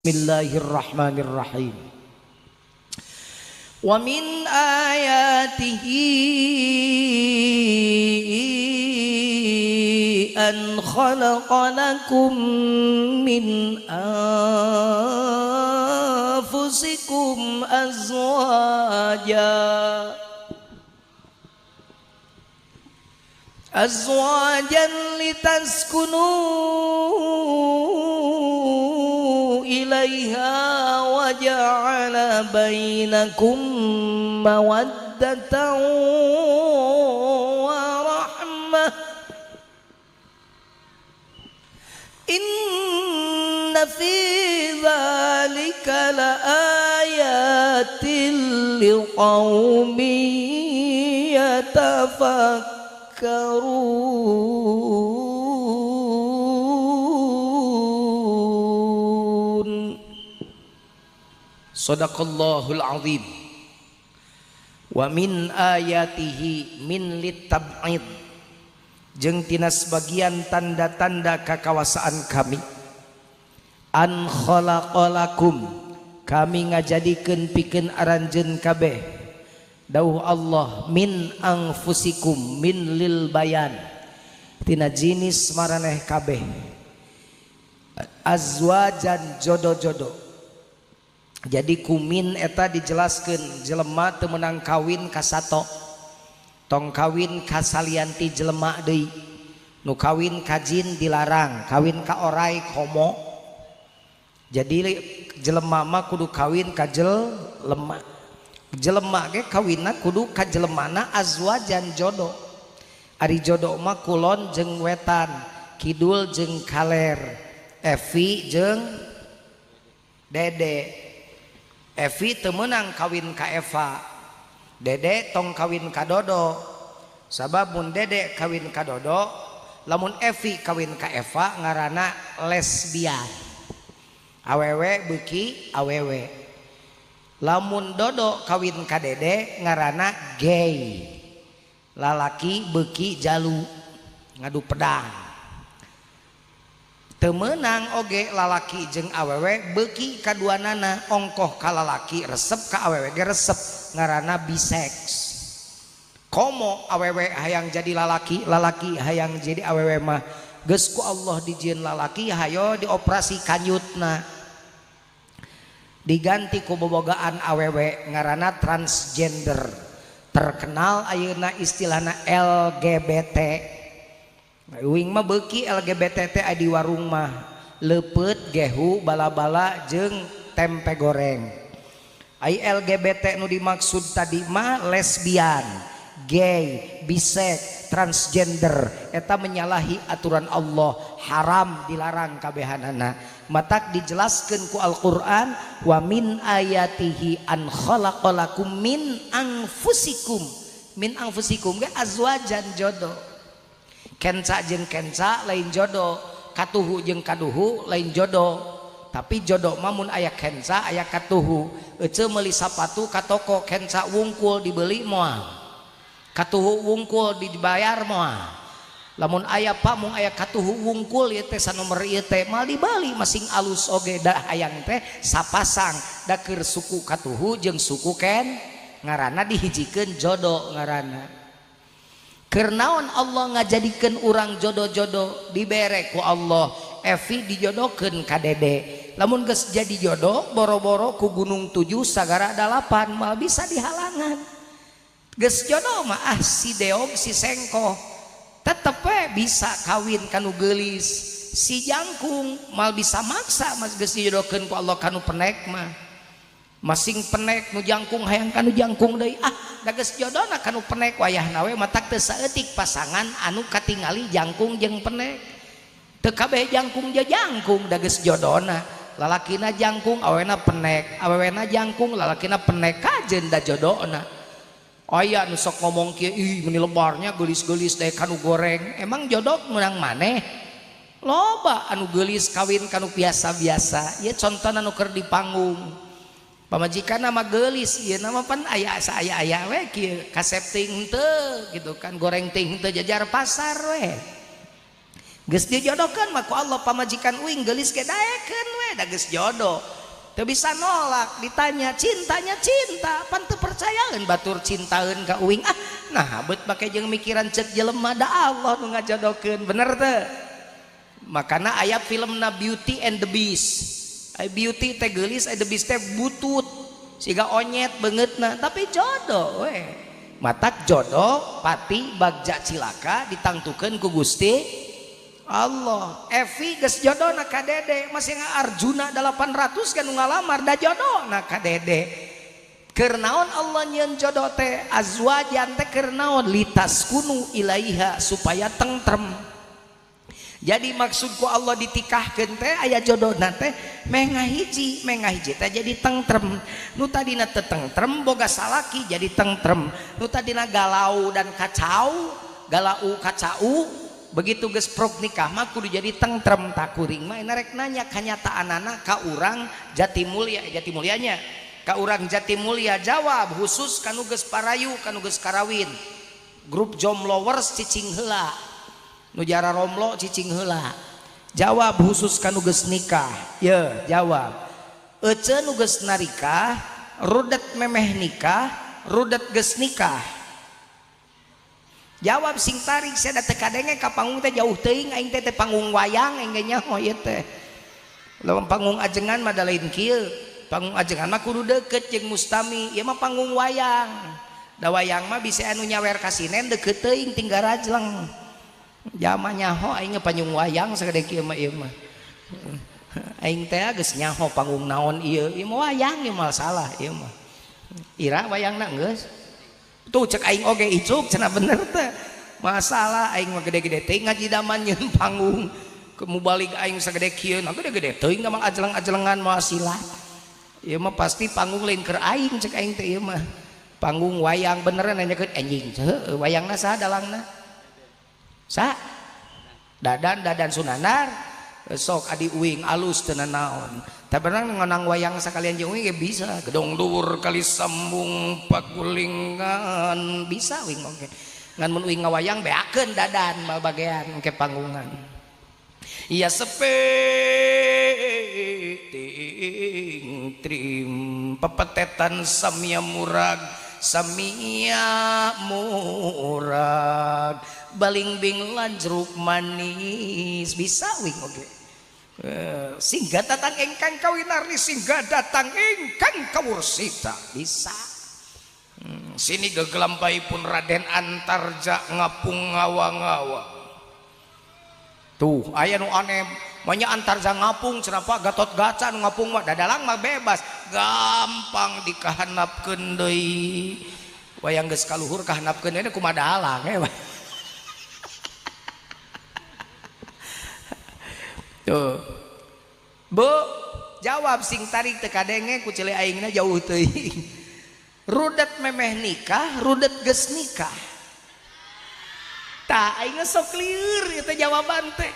Bismillahirrahmanirrahim. Wa min ayatihi an khalaqa lakum min anfusikum azwajan litaskunu ilaiha wa ja'ala bainakum mawaddatan wa rahmah. Inna fi dzalika laayatin liqaumin yatafakkarun. Sadaqallahul azim. Wa min ayatihi min litab'id, jeung tina sebagian tanda-tanda kakawasaan kami, an khalaqalakum, kami ngajadikeun pikeun aranjeun kabeh. Dawuh Allah min anfusikum, min lil bayan, tina jinis maraneh kabeh, azwajan jodoh-jodoh. Jadi kumin eta dijelaskeun jelema teu meunang kawin ka sato, tong kawin ka salianti jelema deui. Nu kawin ka jin dilarang, kawin ka orai komo. Jadi jelema mah kudu kawin ka jelema. Jelema ge kawinna kudu ka jelemana azwajan jodoh. Ari jodoh mah kulon jeung wetan, kidul jeung kaler, Evi jeung Dede. Evi teu meunang kawin ka Eva, Dede tong kawin ka Dodo. Sabab mun Dede kawin ka Dodo, lamun Evi kawin ka Eva ngaranna lesbian. Awewe beuki awewe. Lamun Dodo kawin ka Dede ngaranna gay. Lalaki beuki jalu ngadu pedang. Teu meunang oge lalaki jeung awewe beuki kaduanana, ongkoh ka lalaki resep ka awewe ge resep, ngaranna bisex. Komo awewe hayang jadi lalaki, lalaki hayang jadi awewe mah geus ku Allah dijieun lalaki hayo dioperasi kanyutna, diganti ku bobogaan awewe ngaranna transgender. Terkenal ayeuna istilahna LGBT. Uing mah beuki LGBT teh di warung mah leupeut gehu bala-bala jeung tempe goreng. Ai LGBT nu dimaksud tadi mah lesbian, gay, biseks, transgender, eta menyalahi aturan Allah, haram, dilarang kabehanana. Matak dijelaskeun ku Al-Qur'an wa min ayatihi an khalaqalakum min anfusikum. Min anfusikum ge azwajan jodoh. Kenca jeung kenca lain jodoh, katuhu jeung kaduhu lain jodoh. Tapi jodoh mah mun aya kenca aya katuhu. Ece meuli sapatu ka toko kenca wungkul dibeli moal, katuhu wungkul dibayar moal. Lamun aya pak mung aya katuhu wungkul ieu teh sanomor ieu teh mal dibeli masing alus oge da hayang teh sapasang da keur suku katuhu jeung suku ken, ngaranna dihijikeun jodoh ngaranna. Keur naon Allah ngajadikeun urang jodoh-jodoh, dibere ku Allah Evi dijodohkeun ka Dede. Lamun geus jadi jodoh boro-boro ku gunung 7 sagara 8 mal bisa dihalangan. Geus jodoh mah ah si deog si sengkoh tetep we bisa kawin kanu geulis. Si jangkung mal bisa maksa mas geus dijodohkeun ku Allah kanu penek mah. Masing penek nu jangkung hayang kanu jangkung deui, ah da geus jodona kanu penek wayahna we matak teu saeutik pasangan anu katingali jangkung jeung penek. Teu kabeh jangkung je jangkung da geus jodona. Lalakina jangkung awena penek, awewena jangkung lalakina penek, kajeun da jodona. Aya nu sok ngomong kieu, ih meuni lebarnya geulis-geulis deui kanu goreng. Emang jodoh meunang maneh? Loba anu geulis kawin kanu biasa-biasa. Ieu contona nu keur di panggung. Pamajikan nama geulis, ieu nama pan aya saaya-aya we kieu, kasep teuing henteu gitu kan, goreng teuing henteu jajar pasar we. Geus dijodohkeun mah ku Allah pamajikan uing geulis ge daekeun we da geus jodoh. Teu bisa nolak, ditanya cintanya cinta, pan teu percayaeun batur cintaeun ka uing. Ah, nah beut make jeung mikiran ceuk jelema da Allah nu ngajodohkeun, bener teu? Makana aya filmna Beauty and the Beast. Ai beauty teh geulis, ai the beast teh butut. Siga onyet beungeutna, tapi jodoh we. Matak jodoh pati bagja cilaka ditangtukeun ku Gusti Allah. Evi geus jodohna ka Dede, masih nga Arjuna 800 kan nu ngalamar da jodohna ka Dede. Keur naon Allah nyieun jodoh teh azwajan teh keur naon litaskunu ilaiha supaya tentrem. Jadi maksudku Allah ditikahkeun teh aya jodohna teh meh ngahiji teh jadi tentrem. Nu tadina teu tentrem boga salaki jadi tentrem. Nu tadina galau dan kacau, galau kacau, begitu geus prok nikah mah kudu jadi tentrem. Takuring mah rek nanya kanyataanana ka urang Jati Mulia, Jati Mulyanya. Ka urang Jati Mulia jawab khusus kanu geus parayu, kanu geus karawin. Grup jombloers cicing heula. Nu jara romlo cicing heula. Jawab khusus kanu geus nikah. Ye, jawab. Ece nu geus narikah, rudet memeh nikah, rudet geus nikah. Jawab sing tarik sia da teu kadenge ka panggung teh jauh teuing aing teh teh panggung wayang aing ge nyaho ieu teh. Lamun panggung ajengan mah da lain kieu. Panggung ajengan mah kudu deukeut jeung mustami, ieu mah panggung wayang. Da wayang mah bisa anu nyawer kasinen deukeut teuing tinggal rajleng. Jama nyaho aing panggung wayang sagede kieu mah ieu mah. Aing teh geus nyaho panggung naon ieu, ieu mah wayang ieu mah salah ieu mah. Ira wayangna geus. Tuh cek aing oge icuk cenah bener teh. Masalah aing mah gede-gede teuing ngaji daman nyeun panggung. Mubalik aing sagede kieu, nah gede-gede teuing mah ajleng-ajlengan moal silat. Ieu mah pasti panggung lain keur aing cek aing teh ieu mah. Panggung wayang beneran nanyakeun anjing heueuh wayangna saha dalangna? Sa Dadan Dadan Sunandar sok adi uing alus teu nanaon. Tah bener ngonang wayang sakalian jeung uing ge bisa. Gedong dhuwur kali sambung pagulingan bisa uing oge. Ngan mun uing ngawayang beakeun Dadan mal bagean engke panggungan. Iya sepe ting trim pepetetan samia murag samia murag balingbing lanjruk manis bisa wing oge. Singga datang ingkang kawinarni singga datang ingkang kawursita bisa. Sini gegelampaipun Raden Antarja ngapung ngawa-ngawa. Tuh aya nu aneh manya Antarja ngapung cenah Pak Gatot Gaca nu ngapung mah dadalang mah bebas gampang dikahanapkeun deui. Wayang geus kaluhur kahanapkeun deui kumaha dalang we. Tuh. Bu, jawab sing tarik teu kadenge ku ceuli aingna jauh teuing. Rudet memeh nikah, rudet geus nikah. Tah aing sok lieur eta jawaban teh.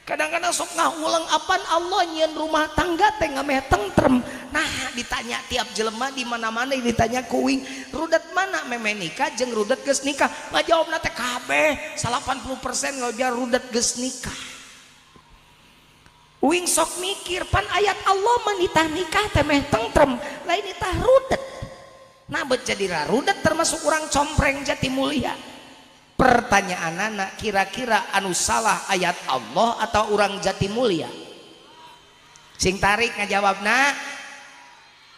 Kadang-kadang sok ngahuleng apan Allah nyieun rumah tangga teh ngameh tentrem. Nah, ditanya tiap jelema di mana-mana ditanya ku uing, rudet mana memeh nikah jeung rudet geus nikah? Ngajawabna teh kabeh 80% ngajar rudet geus nikah. Uing sok mikir pan ayat Allah mah nitah nikah teh meh tentrem, lain nitah rudet. Nah bet jadi rudet termasuk orang compreng Jati Mulia. Pertanyaan anak kira-kira anu salah ayat Allah atau orang Jati Mulia? Sing tarik ngajawabna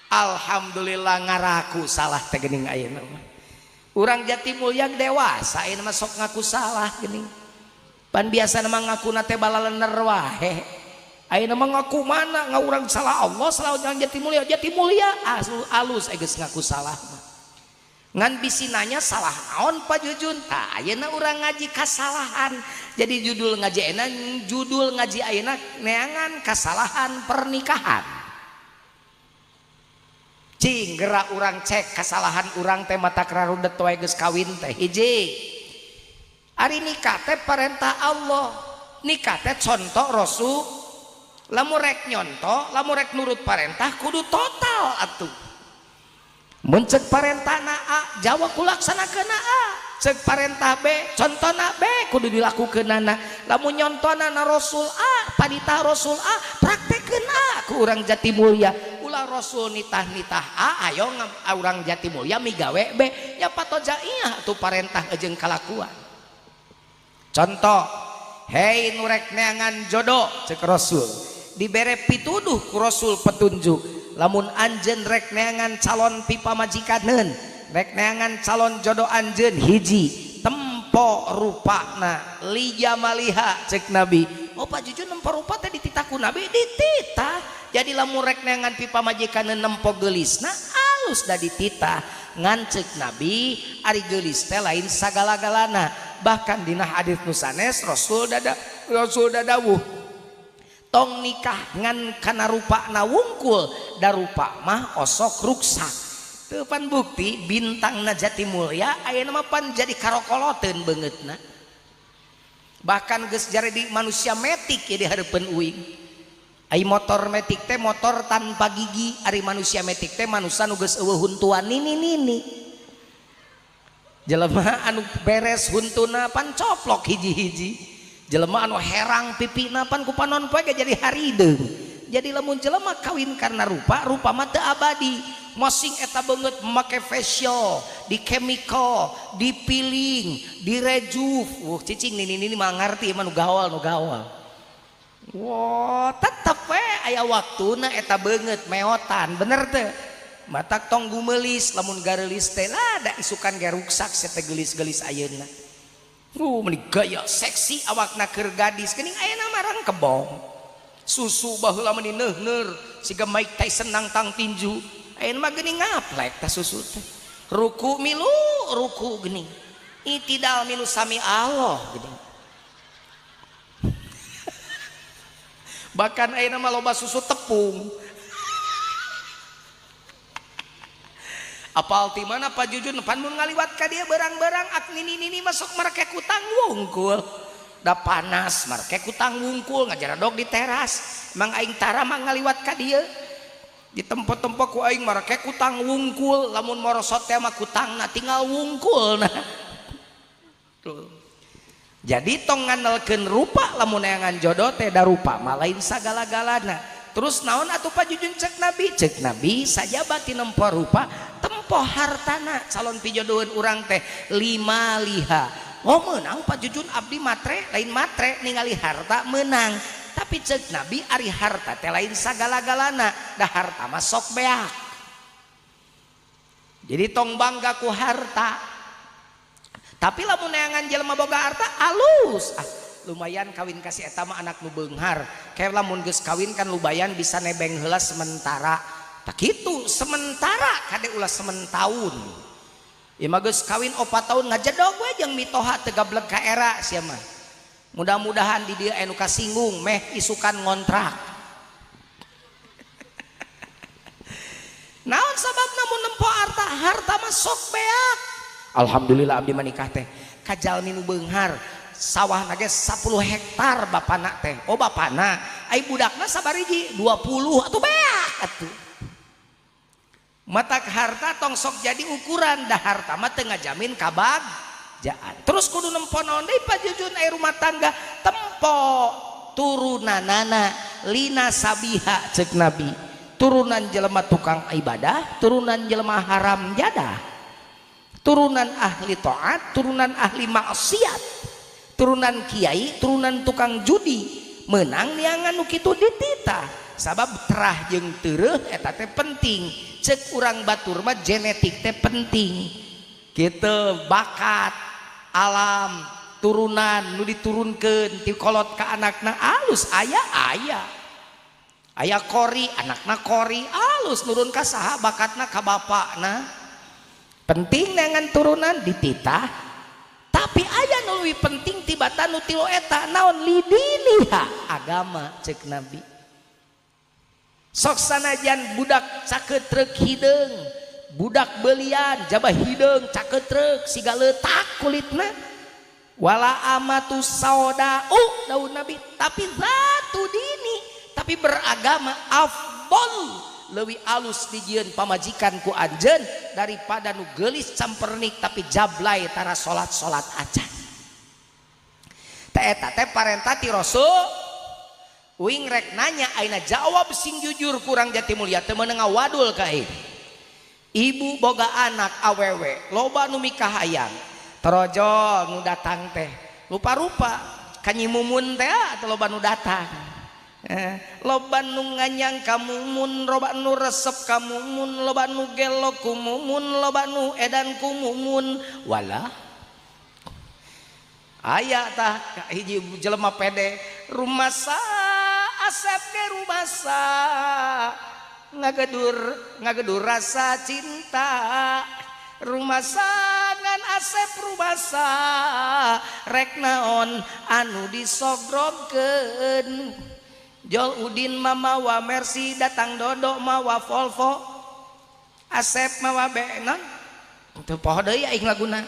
alhamdulillah ngaraku salah teh geuning ayeuna mah. Urang Jati Mulia dewasa ayeuna mah sok ngaku salah geuning. Pan biasana mah ngakuna teh balalener wae. Ayeuna mah ngaku mana ngurang salah Allah salah urang Jati Mulia. Jati Mulia alus geus ngaku salah mah. Ngan bisi nanya salah naon Pak Jujun? Tah ayeuna urang ngaji kasalahan. Jadi judul ngaji ayeuna judul ngaji ayeuna neangan kasalahan pernikahan. Cing gerak urang cek kasalahan urang teh mata kararudet wae geus kawin teh hiji. Ari nikah teh perintah Allah. Nikah teh contoh Rasul. Lamun rek nyontoh, lamun rek nurut parentah kudu total atuh. Mun cek parentahna A, jawab ku laksanakeun A. cek parentah B contona B kudu dilakukeunana. Lamun nyontona Rasul A panitah Rasul A praktekeun A ku urang Jatimulya. Ulah Rasul nitah-nitah A ayo urang Jatimulya migawe B nya patojaiyah atuh parentah jeung kalakuan. Contoh, hei nu rek neangan jodoh cek Rasul dibere pituduh ku Rasul petunjuk. Lamun anjeun rek neangan calon pipamajikaneun, rek neangan calon jodoh anjeun hiji tempo rupana lijamaliha cek Nabi. Oh Pak Jujun nempo rupa teh dititah ku Nabi dititah. Jadi lamun rek neangan pipamajikaneun nempo geulisna alus da dititah. Ngan cek Nabi ari geulis teh lain sagala-galana. Bahkan dina hadis nu sanes Rasul dawuh tong nikah ngan kana rupana wungkul da rupa mah osok ruksak. Teu pan bukti bintangna Jatimulya ayeuna mah pan jadi karokoloteun beungeutna. Bahkan geus jadi manusia metik ya di hareupeun uing. Ai motor metik teh motor tanpa gigi, ari manusia metik teh manusia nu geus eueuh huntuan nini-nini. Jelema anu beres huntuna pan coplok hiji-hiji. Jelema anu herang pipina pan ku panon poe ge jadi harideung. Jadi lamun jelema kawin karena rupa, rupa mah teu abadi. Masing eta beungeut make facial, di chemical, di peeling, di rejuve. Cicing nini-nini mah ngarti mah nu gawal nu gawal. Wah, tetep we aya waktuna eta beungeut meotan, bener teu? Matak tong gumeulis lamun gareulis teh lah da isukan ge ruksak sia teh geulis-geulis ayeuna. Meni gaya seksi awakna keur gadis geuning ayeuna mah rang kebong. Susu baheula meni neuhneur siga Mike Tyson nangtang tinju. Ayeuna mah geuning ngaplek tah susu teh. Ruku milu ruku geuning. Itidal milu sami Allah geuning. Bahkan ayeuna mah loba susu tepung. Apal ti mana Pak Jujun pan mun ngaliwat ka dieu berang-berang ak nini-nini masuk marake kutang wungkul. Da panas marake kutang wungkul ngajaradog di teras. Mang aing tara mah ngaliwat ka dieu. Di tempo-tempo ku aing marake kutang wungkul, lamun morosot teh mah kutangna tinggal wungkulna. Tuh. Jadi tong ngandelkeun rupa lamun neangan jodoh teh da rupa mah lain sagala-galana. Terus naon atuh Pak Jujun cek Nabi? Cek Nabi sajaba ti nempo rupa tempo hartana calon pijodoheun urang teh lima liha. Oh meunang Pak Jujun abdi matre lain matre ningali harta meunang. Tapi cek Nabi ari harta teh lain sagala-galana da harta mah sok beak. Jadi tong bangga ku harta. Tapi lamun neangan jelema boga harta alus. Ah, lumayan kawin kasih eta mah anak nu beunghar. Kayak lamun geus kawin kan lumayan bisa nebeng heula sementara. Tak kitu sementara kade ulah sementaun. Ieu mah geus kawin 4 tahun ngajedog we jeung mitoha teu gableg ka era sia mah. Mudah-mudahan di dieu anu kasinggung meh isukan ngontrak. Naon sababna mun nempo harta? Harta mah sok beak. Alhamdulillah abdi menikah teh ka jalmi nu beunghar. Sawahna ge 10 hektar bapana teh. Oh bapana, ai budakna sabariji 20 atuh beak atuh. Matak harta tong sok jadi ukuran, dah harta mah teu ngajamin kabagjaan. Terus kudu nempo naon deui Pak Jujun ai rumah tangga tempo turunanana lina sabiha cek Nabi. Turunan jelema tukang ibadah, turunan jelema haram jadah. Turunan ahli taat, turunan ahli maksiat. Turunan kiai, turunan tukang judi, menang neangan nu kitu dititah. Sabab terah jeung tereuh eta teh penting. Cek urang batur mah genetik teh penting. Kitu bakat, alam, turunan nu diturunkeun ti kolot ka anakna alus aya aya. Aya kori, anakna kori alus nurun ka saha bakatna ka bapakna. Penting neangan turunan dititah. Tapi aya nu leuwih penting tibatan nu tilu eta naon lidiniha agama cek Nabi. Sok sanajan budak caketrek hideung, budak belian jabah hideung caketrek siga leutak kulitna. Wala amatu saudau daun Nabi, tapi zatu dini, tapi beragama afdol leuwih alus dijieun pamajikan ku anjeun daripada nu geulis campernik tapi jablay tara salat-salat acan. Teh eta teh parentah ti Rasul. Uing rek nanya ayeuna jawab sing jujur kurang Jati Mulia teu meunang ngawadul ka aing. Ibu boga anak awewe loba nu mikahayang torojol nu datang teh rupa-rupa ka Nyi Mumun teh atau loba nu datang. Loba nu nganyang ka Mumun, loba nu resep ka Mumun, loba nu gelo ku Mumun, loba nu edan ku Mumun. Walah aya tah hiji jelema pede rumasa Asep ge rumasa ngagedur ngagedur rasa cinta rumasa ngan Asep rumasa rek naon anu disogrogkeun. Jol Udin mamawa Mercy datang Dodo mawa Volvo Asep mawa non teu poho deui aing laguna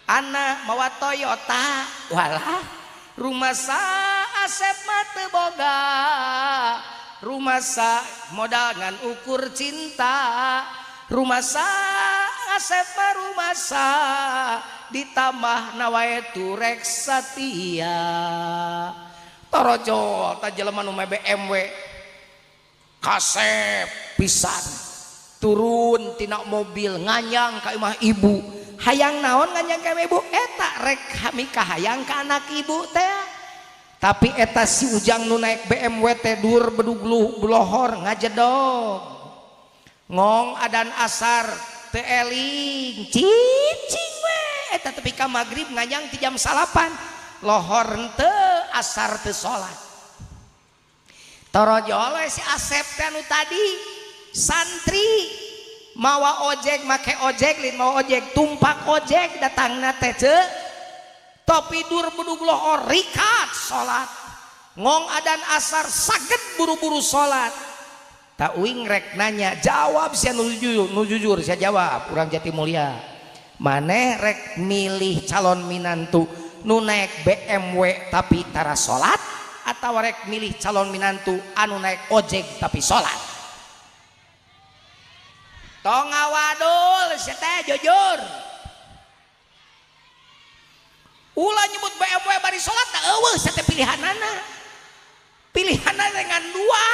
Ana mawa Toyota. Walah rumasa Asep mah teu boga rumasa modal ngan ukur cinta rumasa Asep mah rumasa ditambah nawae rek satia. Torojol ta jelema nu BMW kasep pisan turun tina mobil nganyang ka imah ibu hayang naon nganyang ka ibu eta rek kami kahayang ka anak ibu teh. Tapi eta si Ujang nu naik BMW teh dur bedugluh lohor ngajedog ngong adan asar teu eling cicing we eta tepi ka magrib nganyang ti jam 9 lohor henteu asar teu salat. Torojol si Asep teh anu tadi santri mawa ojek make ojek lin mawa ojek tumpak ojek datangna teh ceu topi dur bedug lohor rikat salat ngong adan asar saget buru-buru salat. Tak uing rek nanya jawab sia nu jujur, nu jujur sia jawab urang Jati Mulia maneh rek milih calon minantu nu naik BMW tapi tara salat atau rek milih calon minantu anu naik ojek tapi salat? Tong ngawadul sia teh jujur. Ulah nyebut BMW bari salat teh eueuh sia teh pilihanana. Pilihanana dengan dua.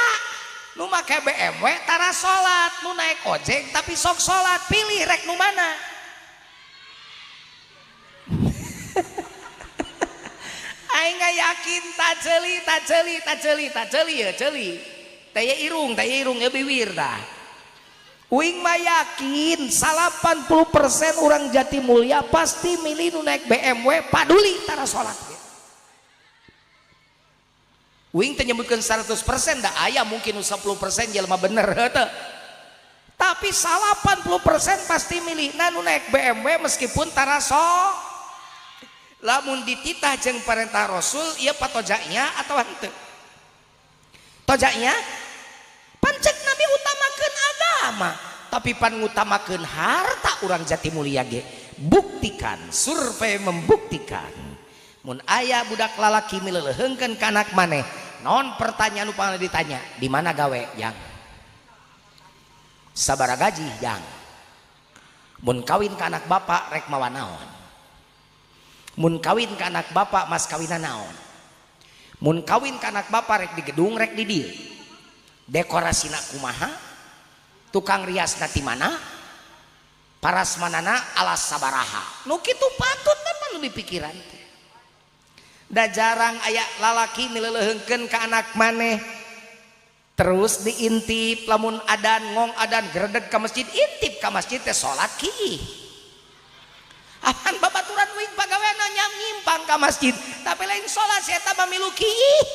Nu make BMW tara salat, nu naik ojek tapi sok salat, pilih rek nu mana? Aing yakin tak ceuli tak ceuli tak ceuli tak ceuli ya ceuli. Teh irung ya biwir dah. Uing mah yakin 80% orang Jati Mulia pasti milih nu naik BMW paduli tara salat. Uing teh nyebutkeun 100% da aya mungkin 10% jelema bener heuh. Tapi 80% pasti milih nu naik BMW meskipun tara salat. Lamun dititah jeung perintah Rasul ieu patojaknya atau henteu? Tojaknya pancek Nabi utamakeun agama tapi pan ngutamakeun harta urang Jati Mulia ge. Buktikan, survei membuktikan mun aya budak lalaki mileuleheungkeun ka anak maneh naon pertanyaan nu pangna ditanya di mana gawe jang sabaraha gaji jang mun kawin ka anak bapak rek mawa naon mun kawin ka anak bapak mas kawinan naon mun kawin ka anak bapak rek di gedung rek di dieu dekorasina kumaha tukang riasna ti mana parasmanana alas sabaraha nu kitu patut mah nu dipikiran teh. Da jarang aya lalaki mileuleheungkeun ka anak maneh terus diintip lamun adan ngong adan gredeg ka masjid intip ka masjid teh salat kiih. Apan babaturan uing pagaweana nyimpang ka masjid tapi lain salat si eta mah milu kiih.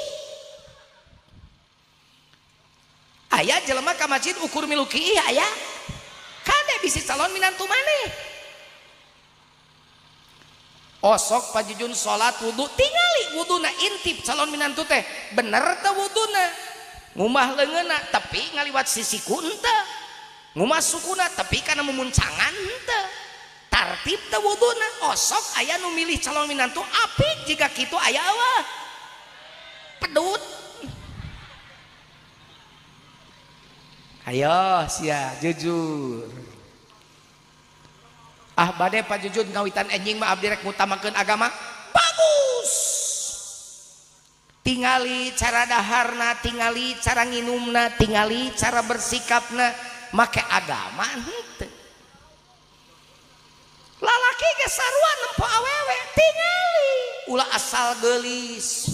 Aya jelema ka masjid ukur milu kiih aya kade bisi calon minantu maneh. Osok pajujun salat wudu tingali wuduna intip calon minantu teh bener teu wuduna ngumah leungeunna tapi ngaliwat sisiku henteu ngumah sukuna tapi kana mumuncangan henteu tartib teu wuduna. Osok aya nu milih calon minantu apik jika kitu aya eueuh pedut. Ayo sia jujur. Ah bade Pak Jujun ngawitan enjing mah abdi rek ngutamakeun agama. Bagus. Tingali cara daharna, tingali cara nginumna, tingali cara bersikapna, make agama henteu. Lalaki ge sarua nempo awewe, tingali ulah asal geulis.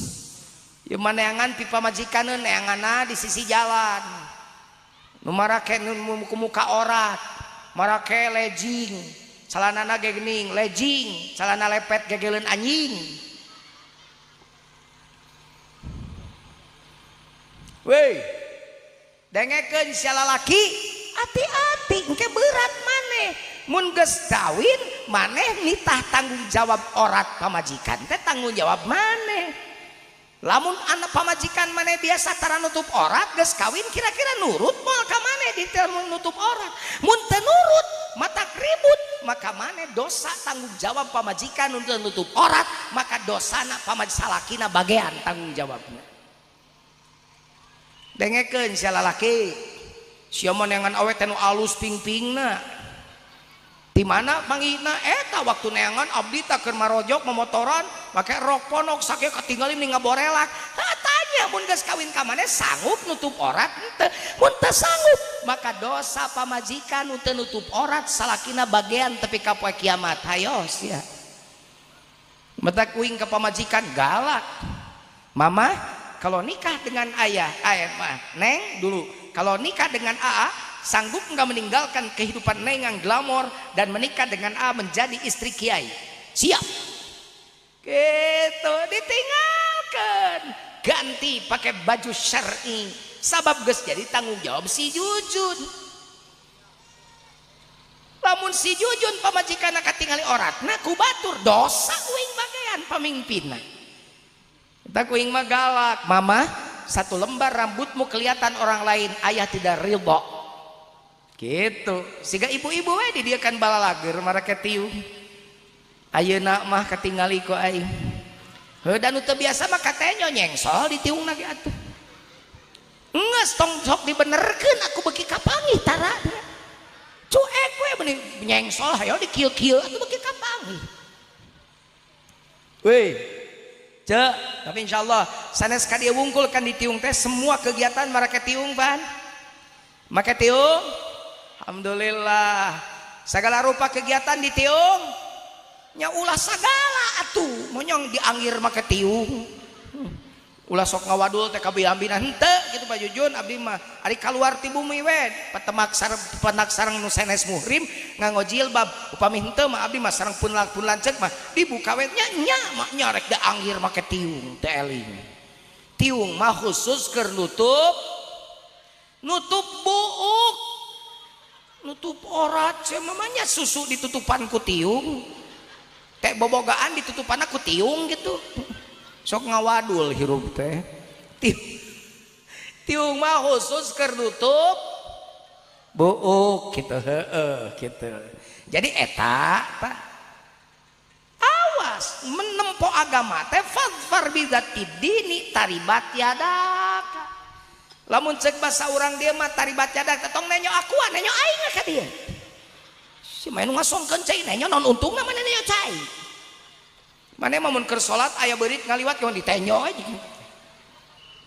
Ieu mah neangan pi pamajikaneun neanganna di sisi jalan. Nu marake nu muka orat, marake legging, celanana ge geuning legging, celana lepet gegeleun anjing. Weh, dengekeun sia lalaki, hati-hati engke berat maneh. Mun geus kawin maneh nitah tanggung jawab orat pamajikan teh tanggung jawab maneh. Lamun anak pamajikan maneh biasa tara nutup orat geus kawin kira-kira nurut moal ka maneh detail mun nutup orat. Mun teu nurut mata ribut maka maneh dosa tanggung jawab pamajikan untuk nutup orat, maka dosana pamajikan salakina bagian tanggung jawabna. Dengekeun sia lalaki, sia mah neangan awe teh nu alus ping-pingna. Di mana manggihna eta waktu neangan abdi tah keur marojok momotoran make rok ponok sakieu katinggalin ning ngaborelak. Heuh tanya mun geus kawin ka maneh sanggup nutup orat henteu? Mun teu sanggup maka dosa pamajikan nu teu nutup orat salakina bagian tepi ka poe kiamat. Hayo sia. Matak uing ka pamajikan galak. Mama kalau nikah dengan ayah, neng dulu kalau nikah dengan AA sanggup nggak meninggalkan kehidupan neng yang glamor dan menikah dengan A menjadi istri kiai? Siap. Gitu ditinggalkan, ganti pakai baju syar'i. Sabab geus jadi tanggung jawab si Jujun. Lamun si Jujun pamajikanna katingali oratna ku batur dosa uing bagian pamimpinna. Tak uing mah galak, mama satu lembar rambutmu kelihatan orang lain, ayah tidak ridho. Gitu. Siga ibu-ibu we didieukan balalager marake tiung. Ayeuna mah katingali ku aing. Heuh da nu teu biasa mah katenyo nyengsol di tiungna ge atuh. Geus tong sok dibenerkeun aku beuki kapanggih tara. Cuek we meuni nyengsol hayo dikieu-kieu atuh beuki kapanggih. Weh. Cek, tapi insyaallah sanes ka dieu wungkul kan di tiung teh semua kegiatan marake tiung pan. Make tiung. Alhamdulillah segala rupa kegiatan di tiung nya ulah sagala atuh monyong dianggir make tiung ulah sok ngawadul teh kabiambina henteu kitu Pak Jujun abdi mah ari kaluar ti bumi we petemak sareng penak sareng nu sanes muhrim nganggo jilbab upami henteu mah abdi mah sareng pun lanceuk mah dibuka we nya nya mah nya rek dianggir make tiung teh eling tiung mah khusus keur nutup nutup buuk nutup orat mamanya susu ditutupan ku tiung teh bobogaan ditutupan ku tiung gitu sok ngawadul hirup teh tiung mah khusus keur nutup buuk gitu heeh gitu. Jadi eta Pak awas menempo agama teh fadfar bidzatid dini taribat yadaka. Lamun cek bahasa urang dia mah taribat yadak tong nenyo akuan nenyo aing ka dieu. Si mah nu ngasongkeun cai nenyo naon untungna maneh nenyo cai. Maneh mah mun keur salat aya beurit ngaliwat kumaha ditenyo aja.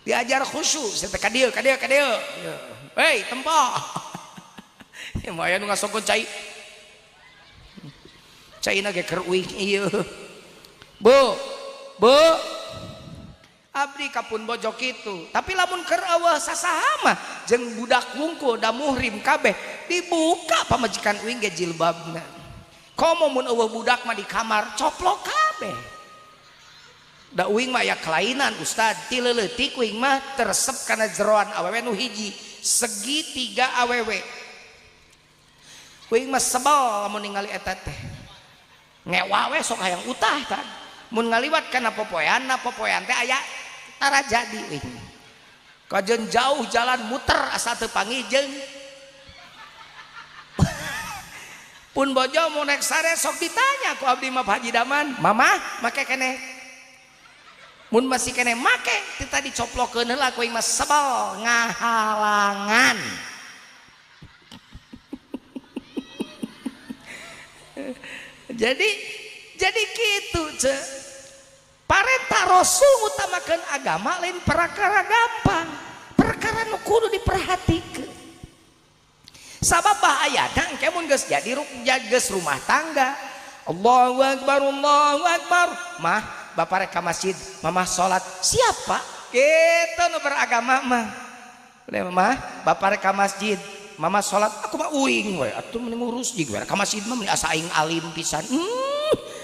Diajar khusyuk teh ka dieu ka dieu ka dieu. Hei tempo. Ya mah aya nu ngasongkeun cai. Caina ge keur uing ieu. Bu, bu. Abdi kapun bojo kitu tapi lamun keur eueuh sasaha mah jeung budak wungkul da muhrim kabeh dibuka pamajikan uing ge jilbabna komo mun eueuh budak mah di kamar coplok kabeh da uing mah aya kelainan ustad ti leutik uing mah teresep kana jeroan awewe nu hiji segitiga awewe uing mah sebel lamun ningali eta teh ngewa we sok hayang utah kan mun ngaliwat kana popoean na popoean teh aya tara jadi uing kajen jauh jalan muter asa teu panggih jeung pun bojo mau naik sare sok ditanya ku abdi mah Haji Daman mama make keneh mun masih keneh make teu tadi coplokeun heula ku aing mah sebel ngahalangan Jadi gitu ce. Parentah Rasul ngutamakeun agama lain perkara gampang, perkara nu kudu diperhatikeun. Sabab bahayana engke mun geus jadi geus rumah tangga. Allahu akbar, Allahu akbar. Mah, bapak rek ka masjid, mamah salat. Siapa? Kitu nu beragama mah. Udah mah, bapak rek ka masjid, mama salat, aku mah uing we, atuh mending ngurus jeung we ka masjid mah meni asa aing alim pisan.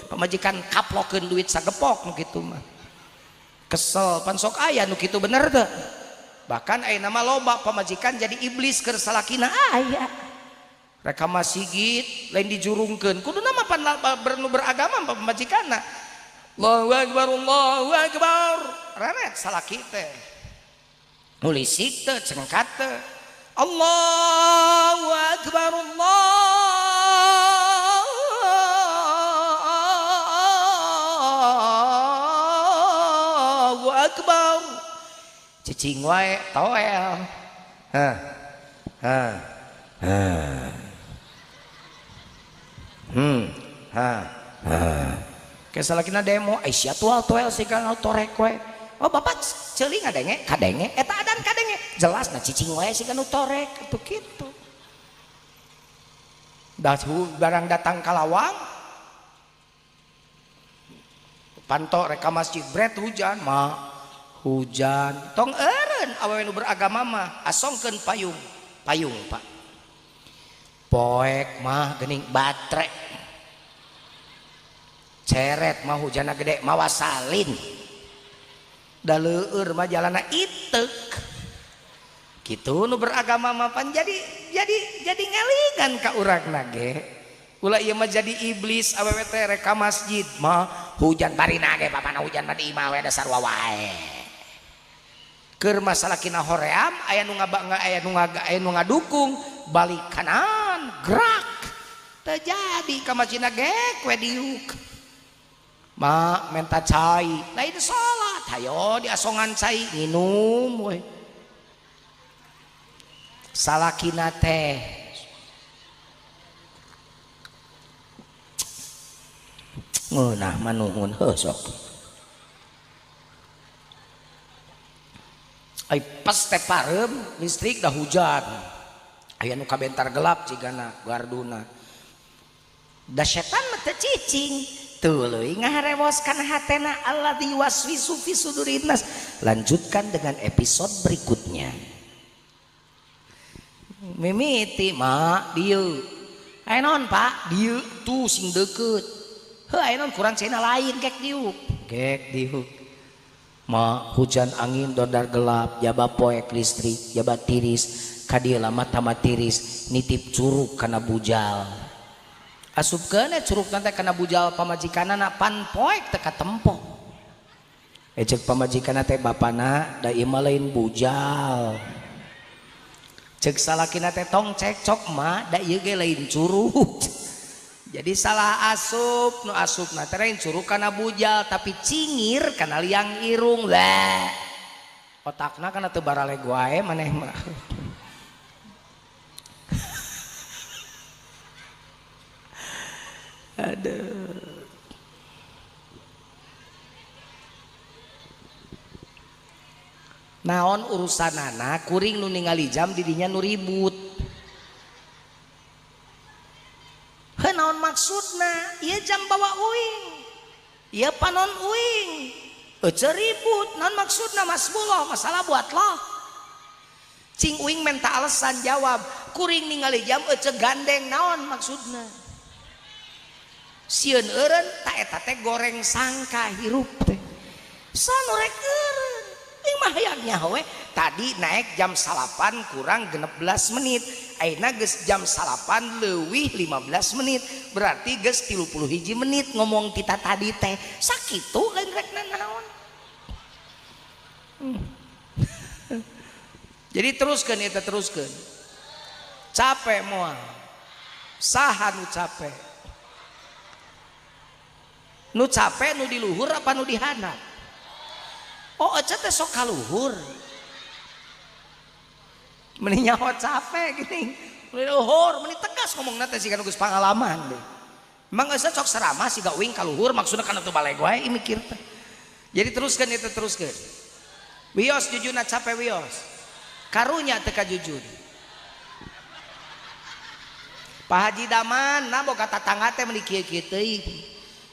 Pamajikan kaplokeun duit sagepok nu kitu mah. Kesel pan sok aya nu kitu bener teu? Bahkan ayeuna mah loba pamajikan jadi iblis keur salakina aya. Rek ka masjid lain dijurungkeun, kuduna mah pan nu beragama pamajikanna. Allahu akbar, Allahu akbar. Reret salaki teh. Nu lisik teh cengkat teh. Allahu akbar, Allahu akbar. Cicing wae toel. Hah. Hah. Hah. Hah. Hah. Ke salakina demo, ai sia tual toel siga torek we. Oh bapak ceuli ngadenge, kadenge, eta adan kadenge. Jelas na cicing wae siga nu torek atuh kitu. Dah barang datang ka lawang panto rek ka masjid bret hujan mah hujan tong eureun awewe nu beragama mah asongkeun payung payung pak poek mah geuning batrek ceret mah hujanna gede mawa salin da leueur mah jalanna iteuk kitu nu beragama mah pan jadi ngalingan ka urangna ge ulah ieu mah jadi iblis awewe teh rek ka masjid mah hujan barina ge bapana hujan mah di imah we dasar wae keur masalah kina hoream aya nu ngabangga aya nu aya nu ngadukung balik kanan gerak terjadi ka masjidna ge we diuk ma menta cai lain salat hayo diasongan cai nginum we salakina teh ngeunah manuhun heuh sok ai pas teh pareum listrik dah hujan aya nu kabentar gelap cigana garduna da setan mah teu cicing tuluy ngaharewoskan hatena alladzi waswisu fi sudurin nas. Lanjutkan dengan episode berikutnya. Mimiti mak dieu aya naon Pak dieu tuh sing deukeut heuh aya naon kurang cenah lain gek diuk gek diuk ma hujan angin dodar gelap jaba poek listrik jaba tiris kadieu lama tama tiris nitip curug kana bujal asupkeun curug teh kana bujal pamajikanana pan poek teh katempo ceuk pamajikanna teh bapana da ieu mah lain bujal ceuk salakina teh tong cekcok mah da ieu ge lain curug. Jadi salah asup nu asupna teh lain curug kana bujal tapi cingir kana liang irung lah otakna kana teu baraleg wae maneh mah. Aduh. Naon urusanana kuring nu ningali jam didinya nu ribut. Heuh naon maksudna? Ieu jam bawa uing. Ieu panon uing. Ece ribut, naon maksudna Mas Buloh? Masalah buat lo. Cing uing minta alasan jawab. Kuring ningali jam ece gandeng naon maksudna? Sieun eureun ta eta teh goreng sangka hirup teh. Sanu rek eureun. Ieu mah hayang nyaho we. Tadi naik jam 9 kurang 16 menit. Ayeuna geus jam 9 leuwih 15 menit. Berarti geus 31 menit ngomong kita tadi teh. Sakitu lain rek nanaon. Jadi teruskeun eta teruskeun. Capek moal. Saha nu capek? Nu capek nu di luhur apa nu di handap? Oh ece teh sok kaluhur. Meni nyaho capek gini. Meni luhur, meni tegas ngomongna teh siga nu geus pangalaman deh. Emang geus sok ceramah siga uing kaluhur maksudna kana teu baleg wae mikir teh. Jadi teruskeun itu teruskeun. Wios jujuna capek wios. Karunya teu ka jujun. Pak Haji Daman nah boga tatangga teh meuni kieu-kieu teuing.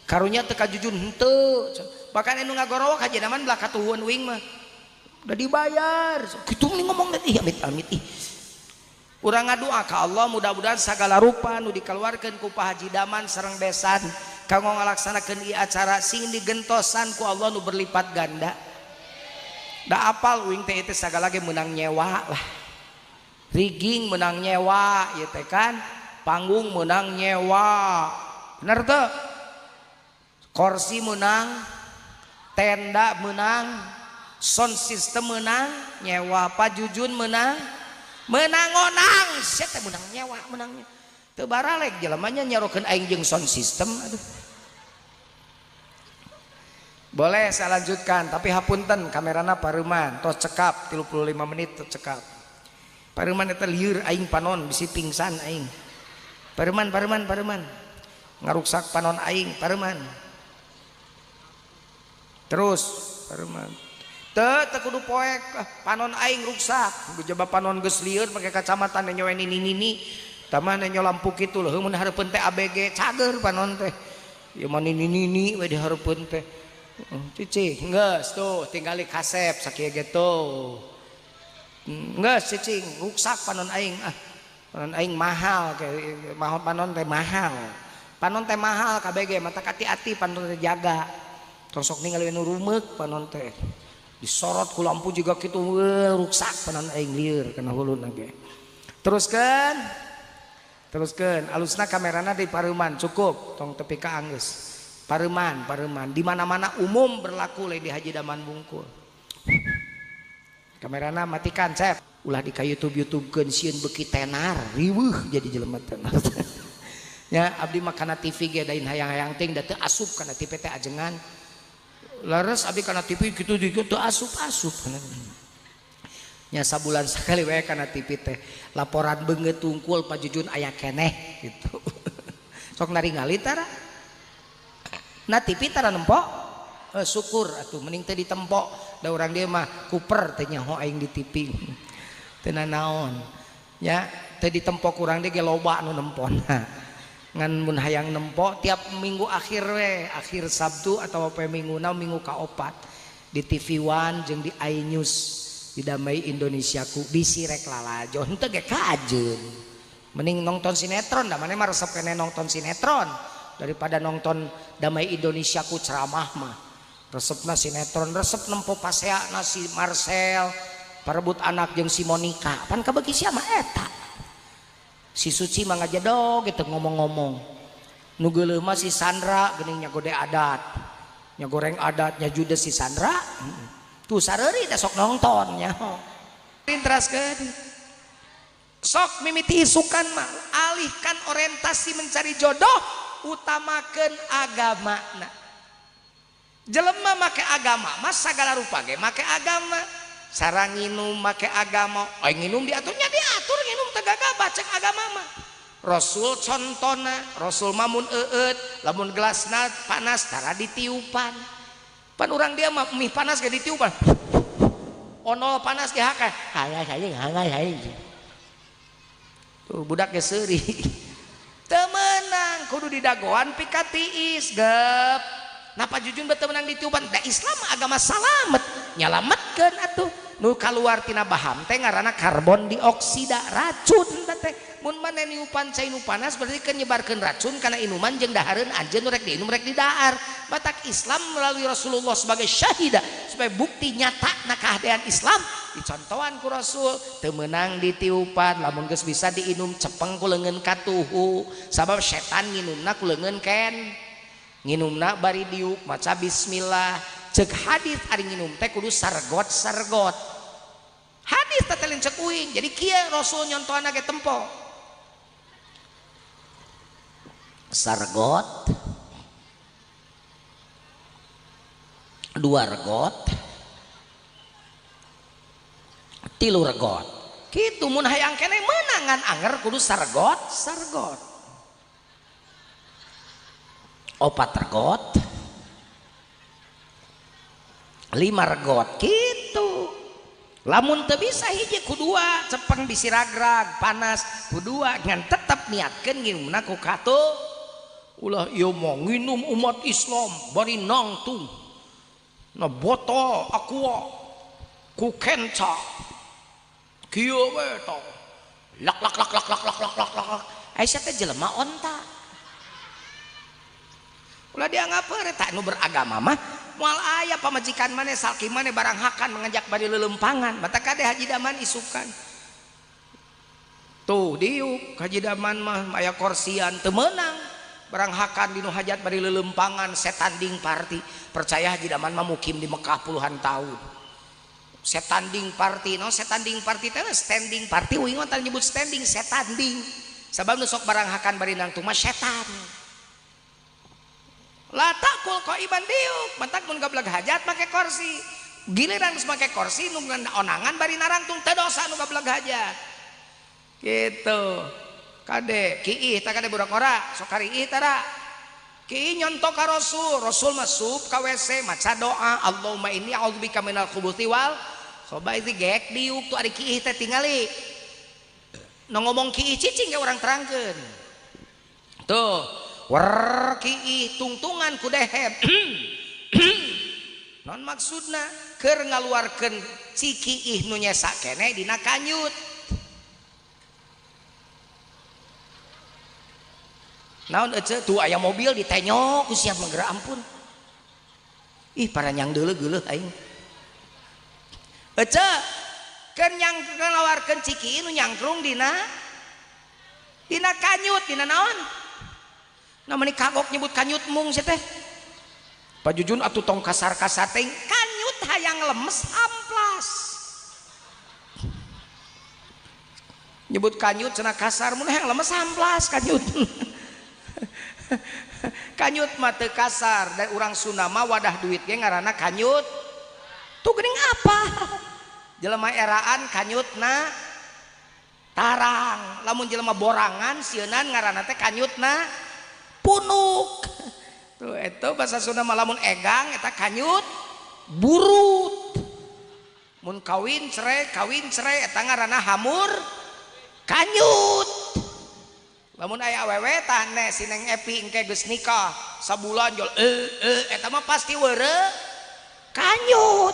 Karunya teu ka jujun henteu. Bahkan anu ngagorowok Haji Daman belah katuhuan uing mah. Udah dibayar. Kitu meni ngomong teh ih amit-amit ih. Urang ngadua ka Allah mudah-mudahan sagala rupa nu dikeluarkeun ku Pak Haji Daman sareng besan kanggo ngalaksanakeun ieu acara sing digentosan ku Allah nu berlipat ganda. Da apal uing teh teh sagala ge meunang nyewa lah. Rigging meunang nyewa ieu teh kan, panggung meunang nyewa. Bener teu? Kursi meunang, tenda meunang, sound system meunang nyewa, Pak Jujun meunang menang onang sia teh menang nyewa menangnya teu baralek jelemanya nyarokeun aing jeung sound system aduh. Boleh saya lanjutkan tapi hapunten kamerana pareuman tos cekap 35 menit tos cekap. Pareuman eta lieur aing panon bisi pingsan aing. Pareuman pareuman pareuman ngaruksak panon aing pareuman. Terus pareuman teu teu kudu poek panon aing ruksak kudu jaba panon geus lieur make kacamata nenyo nini nini tah nenyo lampu kitu leuh mun hareupeun teh ABG cager panon teh ieu mah nini nini we di hareupeun teh cicing geus tuh tinggali kasep sakieu ge tuh geus cicing ruksak panon aing ah panon aing mahal mahal panon teh mahal panon teh mahal KBG mata kati-ati panon teh jaga tong sok ningali nu rumeuk panon teh disorot ku lampu juga kitu ruksak panon aing lieur kana huluna ge. Teruskeun. Teruskeun alusna kamerana di pareuman cukup tong tepi ka anggeus. Pareuman, pareuman di mana-mana umum berlaku lain di Haji Daman bungkul. Kamerana matikan cep. Ulah di ka YouTube-YouTubekeun sieun beuki tenar, riweuh jadi jelema tenar. Ya abdi mah kana TV ge dain hayang-hayang ting da teu asup kana TV teh ajengan. Leres abdi kana TV kitu kitu teu asup-asup nya sabulan sakali we kana TV teh laporan beungeut tungkul Pak Jujun aya keneh gitu. Sok naringali tara na TV tara nempo syukur atuh mending teh ditempo da urang dieu mah kuper teh nyaho aing di TV teu nanaon nya teh ditempo kurang dieu ge loba nu nempona ngan mun hayang nempo tiap minggu akhir we akhir Sabtu atau apa minggu na minggu kaopat di TV One jeung di iNews di Damai Indonesiaku bisi rek lalajo henteu ge kajeun mending nonton sinetron da maneh mah resep keneh nonton sinetron daripada nonton Damai Indonesiaku ceramah mah resepna sinetron resep nempo paseana si Marcel parebut anak jeung si Monica pan kabeuki sia mah eta si Suci mah ngajedog gitu ngomong-ngomong nu geuleuh mah si Sandra geuning nya gode adat nya goreng adat nya judes si Sandra tuh sareuri teh sok nonton nya teraskeun sok mimiti isukan mah alihkan orientasi mencari jodoh utamakeun agamana jelema make agama mah sagala rupa ge make agama sarang nginum make agama aing nginum diaturnya diatur nginum teu gagabah cek agama mah Rasul contona Rasul mah mun eueut lamun gelasna panas tara ditiupan pan urang dia mah mie panas ge ditiupan onol panas ge haka hayang hayang hayang tuh budak ge seuri teu meunang kudu didagoan pikatiis gep napa Jujun beuteung meunang ditiupan da Islam agama salamet nyalametkeun atuh nu kaluar tina baham teh ngaranna karbon dioksida racun teh mun maneh niupan cai nu panas berarti kan nyebarkeun racun kana inuman jeung dahareun anjeun nu rek diinum rek didahar batak Islam melalui Rasulullah sebagai syahida supaya bukti nyata na kahadean Islam dicontohan ku Rasul teu meunang ditiupan lamun geus bisa diinum cepeng ku leungeun katuhu sabab setan nginumna ku leungeun ken nginumna bari diuk maca bismillah cek hadis ari nginum teh kudu sargot sargot hadis teh lain cek uing jadi kieu Rasul nyontohna ge tempo sargot dua regot tilu regot kitu mun hayang keneh meunangan anger kudu sargot sargot 4 regot 5 regot gitu. Lamun teu bisa hiji ku 2 cepeng bisi ragrag panas ku 2 ngan tetep niatkeun nginumna ku katu. Ulah ieu mah nginum umat Islam bari nangtung na botol aqua ku kenca kieu we tah lak lak lak lak lak lak lak lak lak. Aisyah teh jelema onta. Ulah dianggap eta nu beragama mah moal aya pamajikan maneh salki maneh barang hakan mengajak bari lelempangan mata kade Haji Daman isukan. Tuh diuk Haji Daman mah aya korsian teu meunang barang hakan dinu hajat bari lelempangan setanding parti. Percaya Haji Daman mah mukim di Mekah puluhan tahun. Setanding parti, no setanding parti teh standing parti uing mah teu nyebut standing, setanding. Sabab nu sok barang hakan bari nangtung mah setan. La takul qaiman diuk, matak mun gableg hajat make kursi. Giliran geus make kursi nu onangan bari narangtung teu dosa nu gableg hajat. Gitu. Kade kiih tah kade budak ora, sok kariih tara. Kiih nyontok ka Rasul, Rasul mah sup ka WC maca doa, Allahumma inni a'udzubika minal khubuthi wal khaba'its. Gek diuk tuh ari kiih teh tingali. Nu ngomong kiih cicing ge urang terangkeun. Tuh. Wer kiih tungtungan ku dehem. Non maksudna keur ngaluarkeun cikiih nu nyesa keneh dina kanyut. Naon ece tuh aya mobil ditenyok ku siap menggerak ampun. Ih paranyang deuleu geuleuh aing. Ece keur nyang ngaluarkeun cikiih nu nyangkrung dina kanyut dina naon? Nah meni kagok nyebut kanyut mung sih teh. Pak Jujun atuh tong kasar-kasar teh kanyut hayang lemes amplas. Nyebut kanyut cenah kasar mun hayang lemes amplas kanyut. Kanyut mah teu kasar dan urang Sunda mah wadah duit ge ngaranna kanyut. Tuh geuning apa? Jelema eraan kanyutna tarang. Lamun jelema borangan sieunan ngaranna teh kanyutna punuk. Tuh itu bahasa Sunda mah lamun egang eta kanyut burut. Mun kawin cerai eta ngaranna hamur kanyut. Lamun aya awewe tah ne si Neng Epi engke geus nikah sabulan jol eta mah pasti weureu kanyut.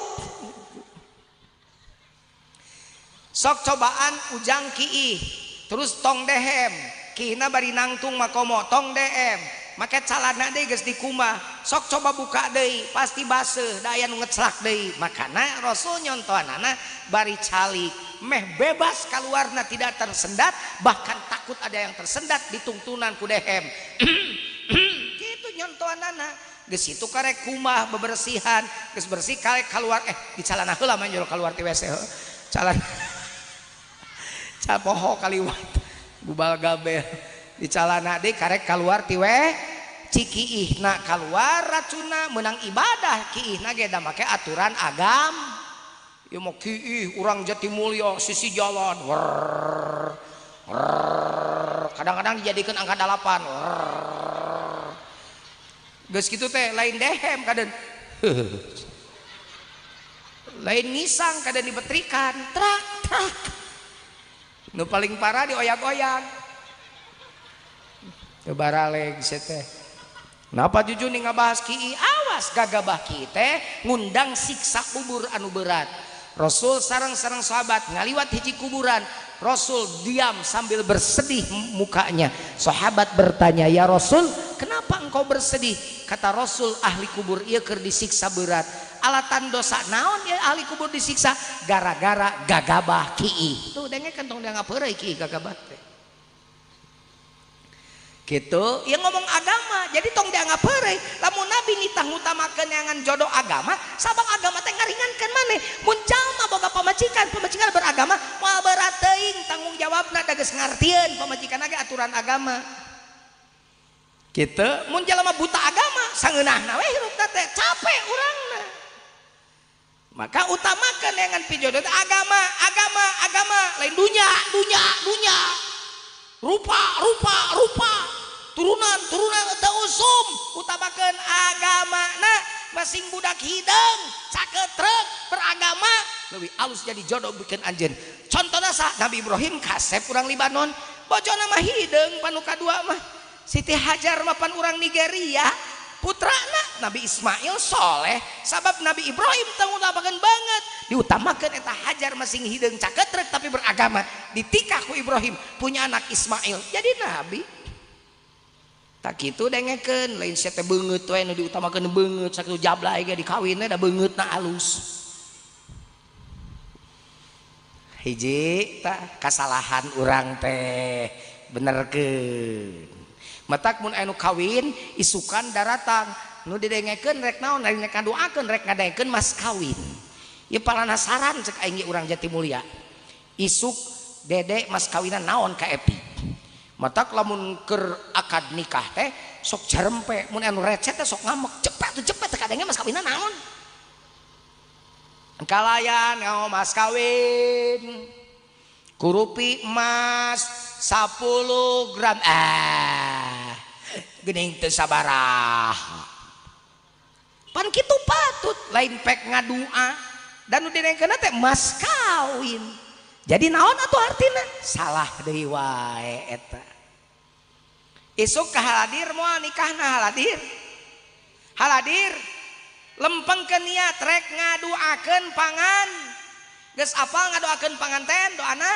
Sok cobaan ujang kiih terus tong dehem kihna bari nangtung makomo tong DM make calana deui geus dikumbah sok coba buka deui pasti baseuh da aya nu ngeclak deui. Makana Rasul nyontohanana bari calik meh bebas kaluarna tidak tersendat bahkan takut ada yang tersendat ditungtunan ku dehem. Kitu nyontohanana geus itu karek kumbah bebersihan geus bersih karek kaluar di calana heula mah jol kaluar ti WC calana capoho kaliwat gubal gabel di calana deui karek kaluar ti we cikiihna kaluar racuna menang ibadah kiihna ge da make aturan agam. Ieu mah kiih urang Jatimulya sisi jalan kadang-kadang dijadikeun angka 8. Geus kitu teh lain dehem kaden lain ngisang kaden dibetrikan trak trak. Nu paling parah dioyak-oyak. Teu baraleg sia teh. Napa jujur nih ngabahas kiih? Awas gagabah kiih teh ngundang siksa kubur anu berat. Rasul sareng-sareng sahabat ngaliwat hiji kuburan. Rasul diam sambil bersedih mukanya. Sahabat bertanya, "Ya Rasul, kenapa engkau bersedih?" Kata Rasul, ahli kubur ieu keur disiksa berat. Alatan dosa naon ya ahli kubur disiksa? Gara-gara gagabah kiih. Tuh dengekeun tong dianggap heureuy kiih gagabah teh. Gitu, ya ngomong agama, jadi tong dianggap heureuy. Lamun Nabi nitah ngutamakeun neangan jodoh agama, sabab agama teh ngaringankeun maneh. Mun jalma boga pamajikan, pamajikan beragama, moal berat teuing tanggung jawabna da geus ngartieun pamajikan ge aturan agama. Gitu, mun jalma buta agama, sangeunahna we hirupna teh capek urangna. Maka utamakan neangan pijodoh agama, agama, agama, lain dunya, dunya, dunya. Rupa, rupa, rupa. Turunan turunan teu usum, utamakeun agamana. Masing budak hideung, caketrek, beragama, leuwih alus jadi jodoh bikin anjeun. Contohna sa Nabi Ibrahim kasep urang Libanon, bojona mah hideung panu kadua mah. Siti Hajar mah pan urang Nigeria, putrana Nabi Ismail soleh, sabab Nabi Ibrahim teu ngutamakeun banget, diutamakeun eta Hajar masing hideung caketrek tapi beragama, ditikah ku Ibrahim, punya anak Ismail, jadi nabi. Tak kitu dengekeun, lain sia teh beungeut we nu diutamakeun beungeut, sakitu jablay ge dikawinna da beungeutna alus. Hiji tah kasalahan urang teh benerkeun. Matak mun anu kawin isukan daratang nu didengekeun rek naon, rek ngadoakeun rek ngadengekeun mas kawin. Ieu palanasaran cek aing ge urang Jatimulya. Isuk dede mas kawinan naon ka Epi. Matak lamun keur akad nikah teh sok jarempe, mun anu recet teh sok ngamek, cepet tuh cepet teh kadenge mas kawinan naon. Kalayan ngao mas kawin kurupi emas 10 gram, geuning teu sabaraha. Pan kitu patut lain pek ngadua dan nu didengekeunna teh mas kawin. Jadi naon atuh artina? Salah deui wae eta. Isuk ka haladir moal nikahna haladir. Haladir lempengkeun niat rek ngaduakeun pangan. Geus apal ngadoakeun panganten doana?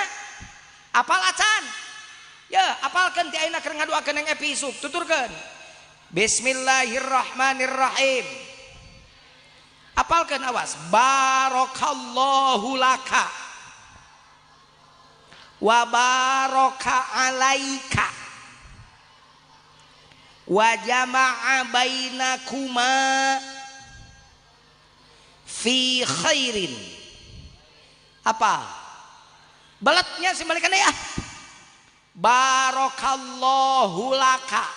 Apal acan? Ya, apalkeun ti ayeuna keur ngadoakeun yang Epi isuk, tuturkeun. Bismillahirrahmanirrahim. Apalkeun awas. Barakallahu laka wa baraka alaika wa jama'a bainakuma fi khairin. Apa belatnya simbalikan ya. Barakallahu laka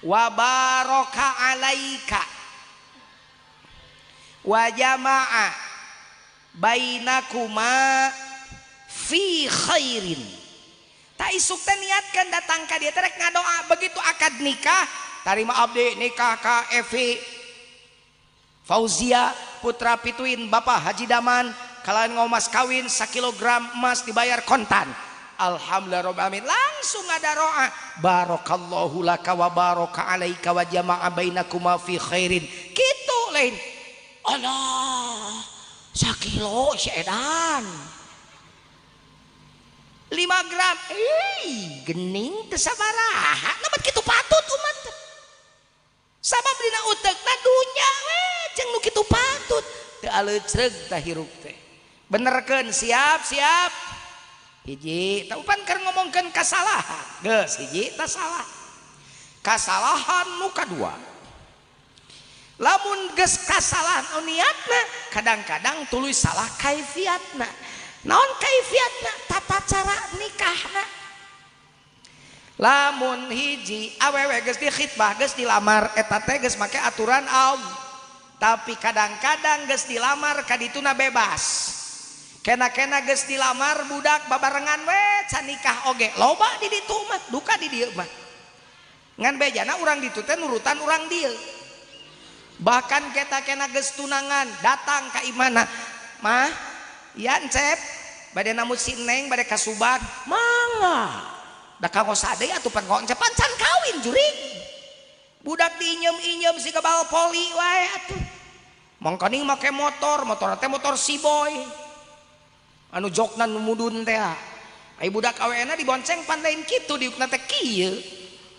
wa baraka alaika wa jama'a bainakuma fi khairin. Tak isuk teh niatkan datang ka dia rek ngadoa. Begitu akad nikah, tarima abdi nikah ka Evi Fauzia putra Pituin Bapak Haji Daman, kalian ngomas kawin 1 kilogram emas dibayar kontan. Alhamdulillah rabbil alamin. Langsung ada doa barakallahu laka wa baraka alaika wa jama'a bainakuma fi khairin. Kitu lain. Allah, sakilo si edan 5 gram, gening teu sabaraha. Nabat kitu patut umat. Sabab dina utekna dunya we jeung nu kitu patut. Teu aleucreug tah hirup teh. Benerkeun, siap siap. Hiji, tah upan keur ngomongkeun kasalahan. Geus hiji tah salah. Kasalahan nu kadua. Lamun geus kasalahan nu niatna, kadang-kadang tuluy salah kaifiatna. Naon kaifiatna? Tata cara nikahna. Lamun hiji awewe geus dikhitbah, geus dilamar, eta teh geus make aturan Allah. Tapi kadang-kadang geus dilamar kadituna bebas. Kena-kena geus dilamar budak babarengan we can nikah oge. Loba di ditu mah, duka di dieu mah. Ngan bejana urang ditu teh nurutan urang dieu. Bahkan kita-kena geus tunangan datang ka imana, mah ya encep bade namut si neng bade ka Subang, mangga da kanggo sade atuh pan kok encep can kawin jurig. Budak diinyem-inyem si kebal poli wae atuh. Mangkaning make motor, motor teh motor si boy. Anu jokna nu mudun teh. Ai budak awena dibonceng pan lain kitu diukna teh kieu.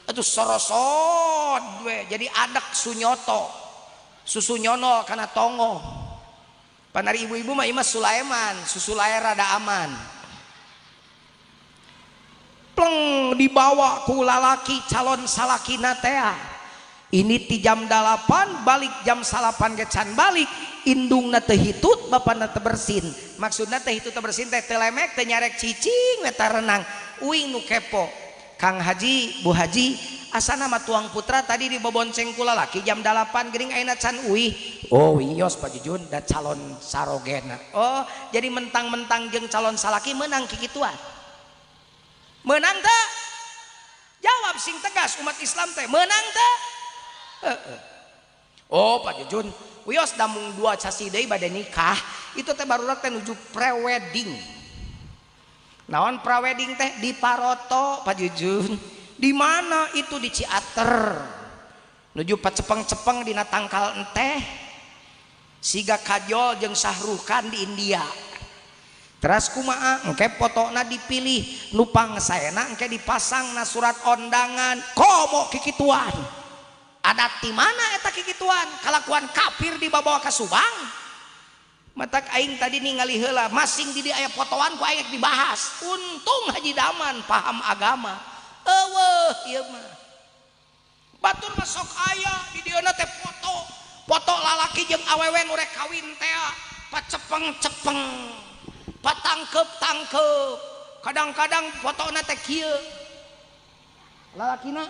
Atuh sorosod we jadi adak sunyoto. Susu nyonol kana tongo. Panari ibu-ibu mah imah Sulaiman, susu lair rada aman. Pleng dibawa ku lalaki calon salakina teh. Ini ti jam 8 balik jam 9 ge can balik, indungna teu hitut bapana teu bersin. Maksudna teu hitut teu bersin teh teu lemek teu nyarek cicing we tarenang. Uing nu kepo. Kang Haji, Bu Haji, asana mah tuang putra tadi dibobonceng ku lalaki jam 8 geuning ayeuna can uih. Oh wios Pak Jujun da calon sarogena. Oh, jadi mentang-mentang jeung calon salaki menang kikituan. Menang teu? Jawab sing tegas umat Islam teh menang teh? Heeh. Oh Pak Jujun, wios damung 2 sasi deui bade nikah, itu teh barudak teh nuju prewedding. Naon prewedding teh di Paroto Pak Jujun. Di mana itu? Di Ciater. Nuju pacepeng-cepeng dina tangkal enteh. Siga Kajol jeung Sahrukan di India. Teras kumaha engke fotona dipilih, nu pangsaena engke dipasangna surat undangan. Komo kikituan. Adat di mana eta kikituan? Kalakuan kafir dibawa ka Subang. Matak aing tadi ningali heula masing di aya fotoan ku aing dibahas. Untung Haji Daman paham agama. Eueuh ieu mah. Batur mah sok aya di dieu teh foto. Foto lalaki jeung awewe nu rek kawin teh pacepeng-cepeng. Patangkep-tangkep. Kadang-kadang fotona teh kieu. Lalakina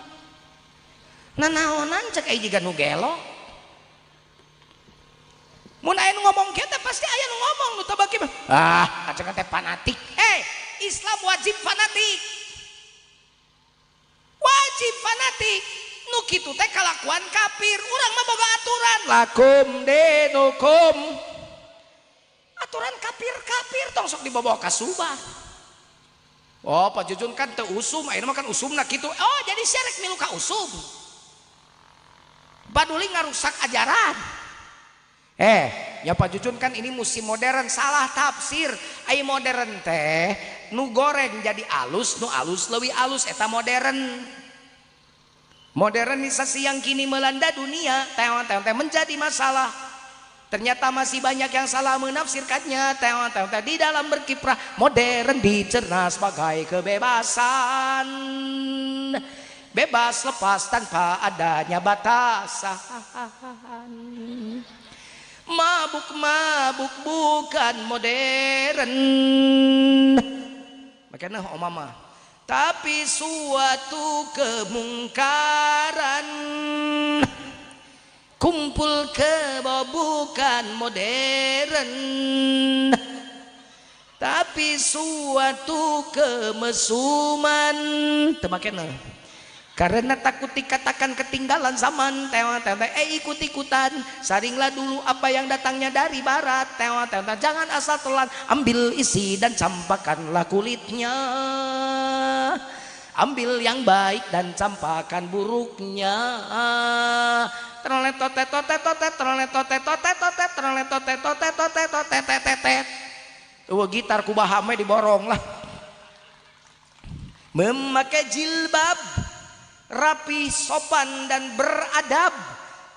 nanaonan cek aing jiga nu gelo. Mun aya nu ngomong kieu teh pasti aya nu ngomong nu teu beuki mah. Ah, acengan teh fanatik. Islam wajib fanatik. Wajib fanatik. Nu kitu teh kalakuan kafir. Urang mah boga aturan. Lakum dinukum. Aturan kafir-kafir tong sok dibawa ka Subang. Oh, Pak Jujun kan teu usum, ayeuna mah kan usumna kitu. Oh, jadi sia rek milu ka usum. Baduli ngarusak ajaran. Ya Pak Jujun kan ini musim modern, salah tafsir. Ai modern teh nu goreng jadi alus, nu alus leuwih alus eta modern. Modernisasi yang kini melanda dunia, teh menjadi masalah. Ternyata masih banyak yang salah menafsirkannya. Teh di dalam berkiprah modern dicerna sebagai kebebasan. Bebas lepas tanpa adanya batasan. Mabuk-mabuk bukan modern. Makanya oh mama, tapi suatu kemungkaran. Kumpul kebo bukan modern, tapi suatu kemesuman. Temakena karena takut dikatakan ketinggalan zaman. Ikut-ikutan, saringlah dulu apa yang datangnya dari barat. Jangan asal telan, ambil isi dan campakkanlah kulitnya. Ambil yang baik dan campakkan buruknya. Gitar kubahame diborong lah. Memakai jilbab rapi, sopan dan beradab,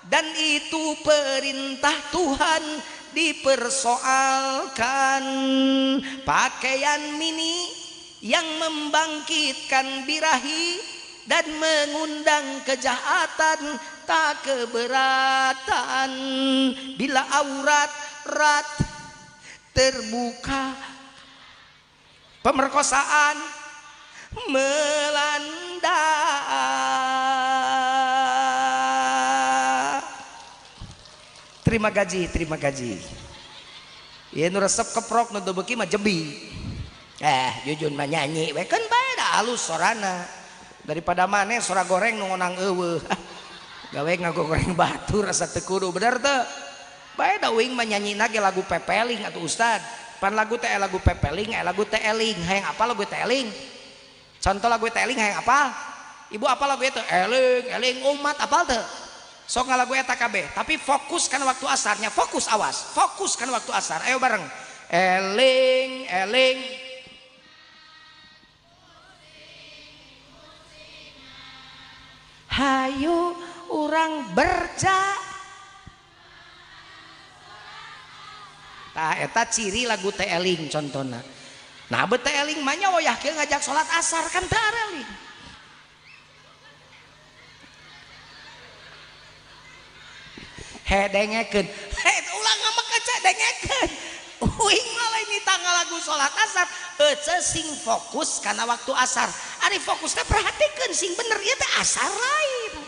dan itu perintah Tuhan dipersoalkan. Pakaian mini yang membangkitkan birahi dan mengundang kejahatan tak keberatan. Bila aurat rat terbuka, pemerkosaan melanda. Terima gaji, terima gaji. Ya nu resep keprok nu teu beuki mah jebi. Jujun mah nyanyi we kan bae da alus sorana. Daripada maneh sora goreng nu ngonang eueuh. Gawe ngagoreng batu rasa teu kudu, bener teu? Bae da uing mah nyanyina ge lagu pepeling atuh ustad. Pan lagu teh lagu pepeling, lagu teh eling. Hayang apa lagu teh eling? Contoh lagu teh eling hayang apa? Ibu apa lagu itu? Eling, eling umat apal teu? Sok ngalagu eta kabeh, tapi fokus kan waktu asarnya, fokus awas, fokus kan waktu asar. Ayo bareng. Eling, eling. Hayu urang berja. Tah eta ciri lagu teh eling contona. Nah bete eling mah nya wayah kieu ngajak salat asar kan teu areling. He dengekeun. He ulah ngamek aja dengekeun. Uing mah lain ditangga lagu salat asar, ece sing fokus kana waktu asar. Ari fokusna perhatikeun sing bener ieu teh asar lain.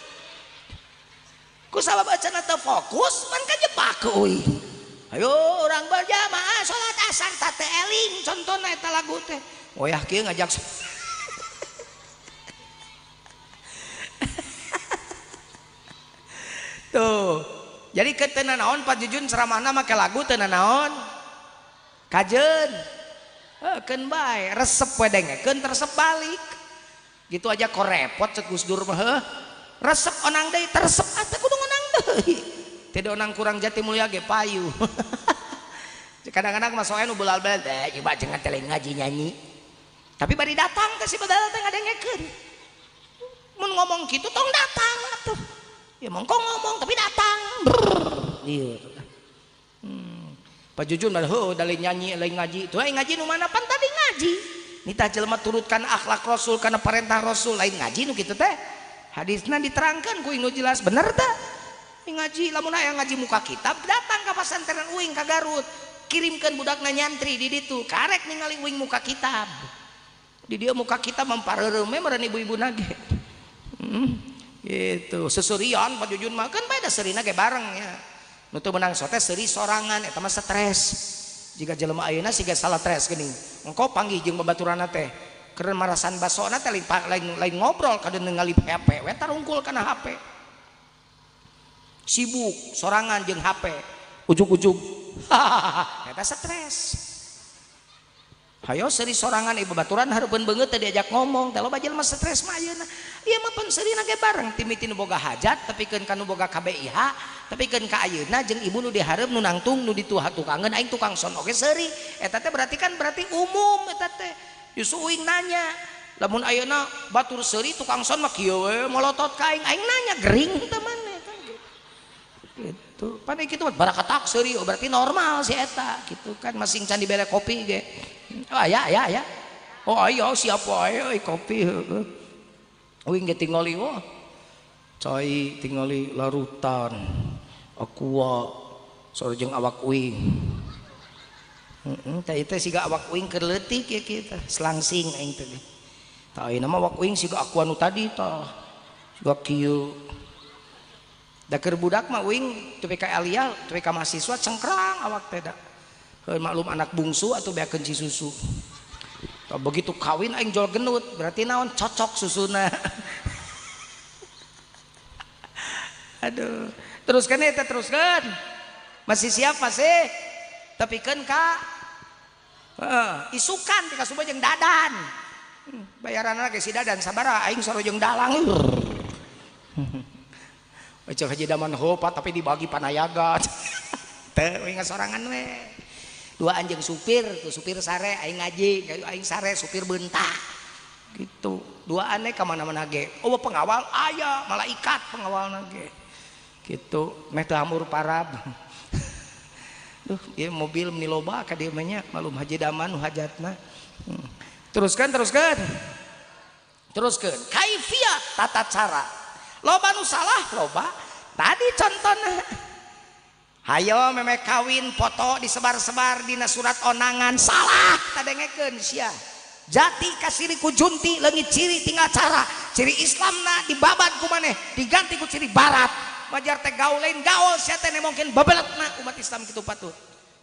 Ku sabab ecena teu fokus man kajebak ku uing. Ayo urang berjamaah salat asar ta teh eling contona eta lagu teh. Wayah kieu ngajak Jadi ke teu nanaon Pak Jujun ceramahna make lagu teu nanaon. Kajeun. Heuh keun bae, resep we dengekeun teresep balik. Gitu aja kok repot cek Gus Dur mah heuh. Resep onang deui teresep atuh kudu onang deui. Teu onang kurang jati mulia ge payu. Kadang-kadang mah soe nu belal-belal teh coba jangan teh ngaji nyanyi. Tapi bari datang teh si bedal teh ngadengekeun. Mun ngomong kitu tong datang atuh. Ya mongko ngomong tapi datang. Iya. Pak Jujun mah heuh dari nyanyi lain ngaji. Tuh ngaji nu mana pan tadi ngaji. Nitah jelema turutkan akhlak Rasul kana perintah Rasul lain ngaji nu kitu teh. Hadisna diterangkan ku nu jelas bener teh. Ngaji lamun aya ngaji muka kitab datang ka pasantren uing ka Garut. Kirimkeun budakna nyantri di ditu karek ningali uing muka kitab. Di dieu muka kitab mampareureum we meureun ibu-ibuna ge. Gitu seserian Pak Jujun mah kan beda serina ge bareng ya. Nu teu meunang sote seuri sorangan eta mah stres. Jika jelema ayeuna siga salah stres geuning. Engko panggih jeung babaturanna teh. Keur marasan basona teh lain ngobrol kadeun ningali HP we tarungkul kana HP. Sibuk sorangan jeung HP. Ujug-ujug eta stres. Hayo seuri sorangan ibu baturan hareupeun beungeut teh diajak ngomong teh loba jelema stres mah ayeuna. Ieu mah pan seurina ge bareng timiti nu boga hajat tepikeun ka nu boga KBIH tepikeun ka ayeuna jeung ibu nu dihareup nu nangtung nu ditukangeun aing tukang son oge seuri. Eta teh berarti kan berarti umum eta teh. Justru uing nanya lamun ayeuna batur seuri tukang son mah kieu we molotot ka aing aing nanya gering teh maneh kan gitu. Pan kitu barakatak seuri berarti normal si eta gitu kan masing can dibere kopi ge. Oh aya aya aya. Oh aya siap wae euy kopi heueuh. Uing ge tingali wah. Cai tingali larutan. Aqua sore jeung awak uing. Heeh teh teh siga awak uing keur leutik ye kieu teh, selangsing aing teh. Tah ayeuna mah awak uing siga aqua nu tadi tah. Siga kieu. Da keur budak mah uing teu ka aliyah, teu ka mahasiswa cengkrang awak teh da. Maklum anak bungsu atau beakeun ci susu. Tah begitu kawin aing jol genut, berarti naon cocok susuna. Aduh, teruskan eta teruskan. Masih siap masih? Tepikeun ka isukan ti kasuba jeung dadan. Bayaranna ge si dadan sabaraha aing soro jeung dalang. Cek Haji Daman hopa tapi dibagi panayaga. Teu uing sorangan we. Dua anjing supir, tuh supir sare aing ngaji, aing sare supir bentak. Gitu. Dua aneh ka mana-mana ge. Oh pengawal aya, malaikat pengawalna ge. Gitu, meh teu hamur parab. Duh, ieu mobil meni loba ka dieu mah nya, malum Haji Daman nu hajatna. Teruskan, teruskan. Teruskan. Kaifiat tata cara. Loba nu salah, loba. Tadi contohna. Hayo memek kawin foto disebar-sebar dina surat onangan salah tadengekeun sia. Jati kasiri ku junti leungit ciri tinggal cara. Ciri Islamna dibabat ku maneh diganti ku ciri barat. Majar teh gaul lain gaul sia teh nemongkeun bebeletna umat Islam kitu patut.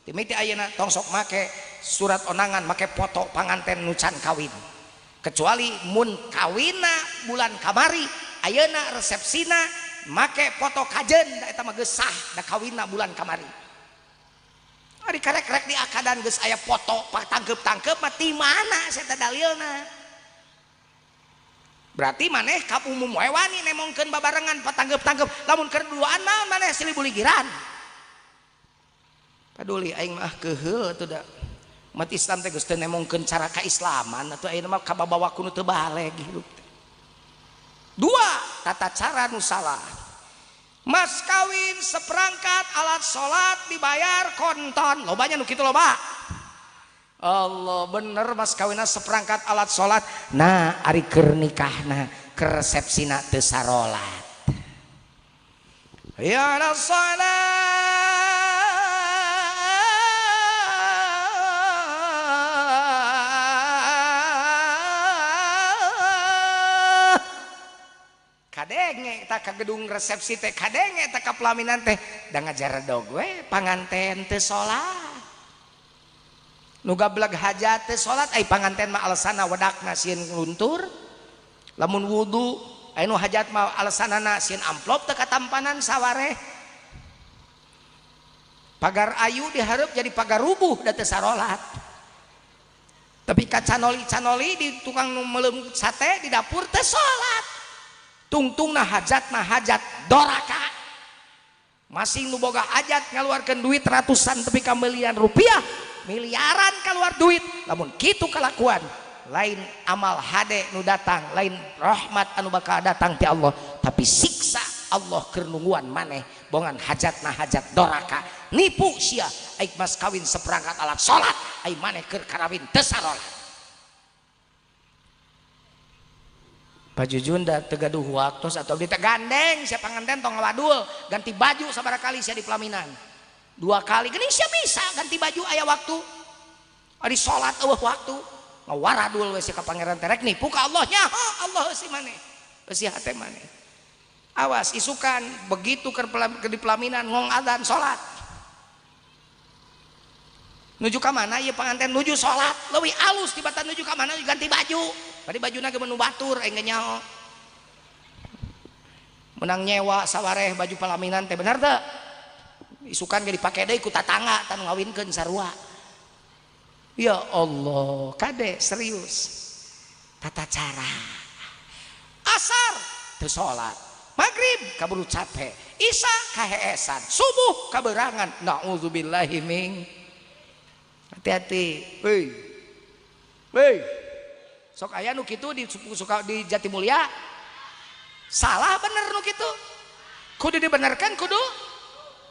Timiti ayeuna tong sok make surat onangan make foto panganten nu can kawin. Kecuali mun kawinna bulan kamari ayeuna resepsina make foto kajen da eta mah geus sah da kawinna bulan kamari. Ari karek-rek di akadan geus aya foto tangkep-tangkep mah ti mana sia teh dalilna. Berarti maneh ka umum wae wani nemongkeun babarengan patanggep-tangkep lamun keur duaan naon maneh silih buligiran. Paduli aing mah keuheul atuh da. Umat Islam teh geus teu nemongkeun cara kaislaman atuh ayeuna mah kababawa ku nu teu baleg hirup teh. Dua, tata cara nu salah. Mas kawin seperangkat alat sholat dibayar konton. Lobanya nu kitu loba. Allah bener mas kawinna seperangkat alat sholat. Nah ari keur nikahna keur resepsina teu sarolat. Ya rasalat. Kadenge tak ka gedung resepsi teh kadenge tak ka pelaminan teh da ngajaredog we panganten teu salat. Nu gableg hajat teu salat ai panganten mah alasanna wedakna sieun luntur. Lamun wudu ai nu hajat mah alasanana sieun amplop teu katampanan sawareh. Pagar ayu diharap jadi pagar rubuh da teu sarolat. Tapi ka canoli-canoli di tukang nu meuleum sate di dapur teu salat. Tungtungna hajatna hajat doraka. Masing nu boga hajat ngaluarkeun duit ratusan tepi ka miliaran rupiah, miliaran keluar duit. Lamun kitu kalakuan, lain amal hade nu datang, lain rahmat anu bakal datang ti Allah, tapi siksa Allah keur nungguan maneh bongan hajatna hajat doraka. Nipu sia aik mas kawin seperangkat alat salat, ai maneh keur karawin teu sarolat. Pak Jujun da teu gaduh waktos atau abdi teh gandeng sia panganten tong ngawadul, ganti baju sabaraha kali sia di pelaminan. 2 kali geuning sia bisa ganti baju aya waktu. Ari salat eueuh waktu. Ngawaradul we sia ka pangeran teh rek nipu ka Allah nyaho Allah eusi maneh. Eusi hate maneh. Awas isukan begitu keur di pelaminan ngong adzan salat. Nuju ka mana ieu panganten nuju salat, leuwih alus tibatan nuju ka mana ganti baju. Bari bajuna ge menu batur aing ge nyaho. Menang nyewa sawareh baju pelaminan teh bener teu? Isukan ge dipake deui ku tatangga tanu ngawinkeun sarua. Ya Allah, kade serius. Tata cara. Asar teu salat, maghrib kaburu capek, isya kaheesan, subuh kaberangan. Nauzubillahi min. Hati-hati. Hei. Hei. Sok aya nu kitu di suka di Jatimulya. Salah bener nu kitu. Kudu dibenerkan kudu.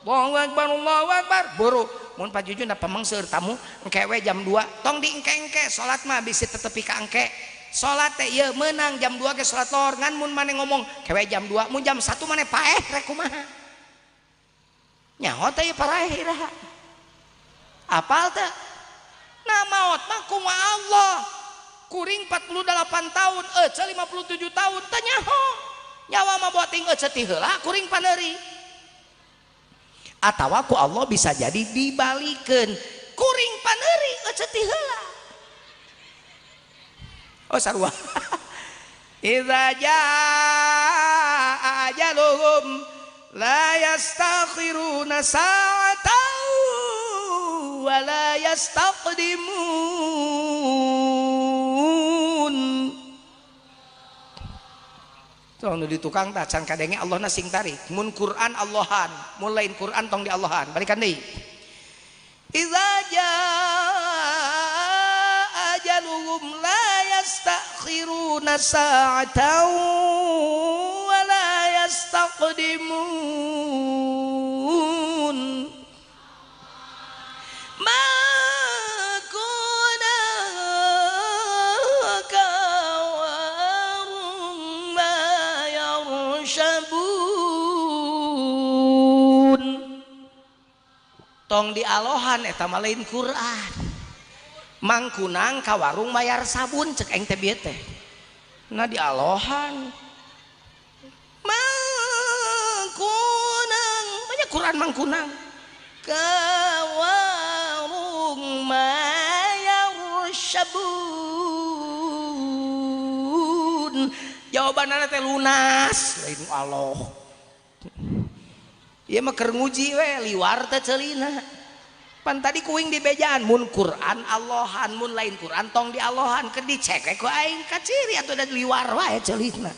Allahu akbar, Allahu akbar. Buru mun Pak Jujun da pameng seueur tamu engke we jam 2. Tong diengke-engke salat mah bisi tetepi ka engke. Salat teh ieu meunang jam 2 ge salat lohor ngan mun maneh ngomong kewe jam 2 mun jam 1 maneh paeh rek kumaha. Nyaho teh ieu paraeh iraha. Apal teh? Nah maot mah kumaha Allah. Kuring 48 tahun, ece 57 tahun, teu nyaho. Nyawa mah boting ece ti heula kuring paneuri. Atawa ku Allah bisa jadi dibalikeun. Kuring paneuri ece ti heula. Oh sarua. Idza jaa ajaluhum la yastakhiruna sa'atan wa la yastaqdimun. Tong nu di tukang tah can kadenge Allahna sing tarik. Mun Quran Allahan, mun lain Quran tong di Allahan. Balikan deui. Idza jaa ajaluhum la yastakhiruna sa'atan wa la yastaqdimun. Ma kuna kawarun ma yarshabun. Tong dialohan eta mah lain Quran. Mangkunang ka warung mayar sabun cek aing teh bieu teh. Nah dialohan. Mangkunang, banyak Quran mangkunang. Ka warung mayar sabun. Jawabanana teh lunas, lain Allah. Ieu mah keur nguji we liwar teh ceulina. Pan tadi kuing di bejaan mun Quran Allahan mun lain Quran tong di Allahan keur dicek we ku aing kaciri atuh da liwar wae ceulina.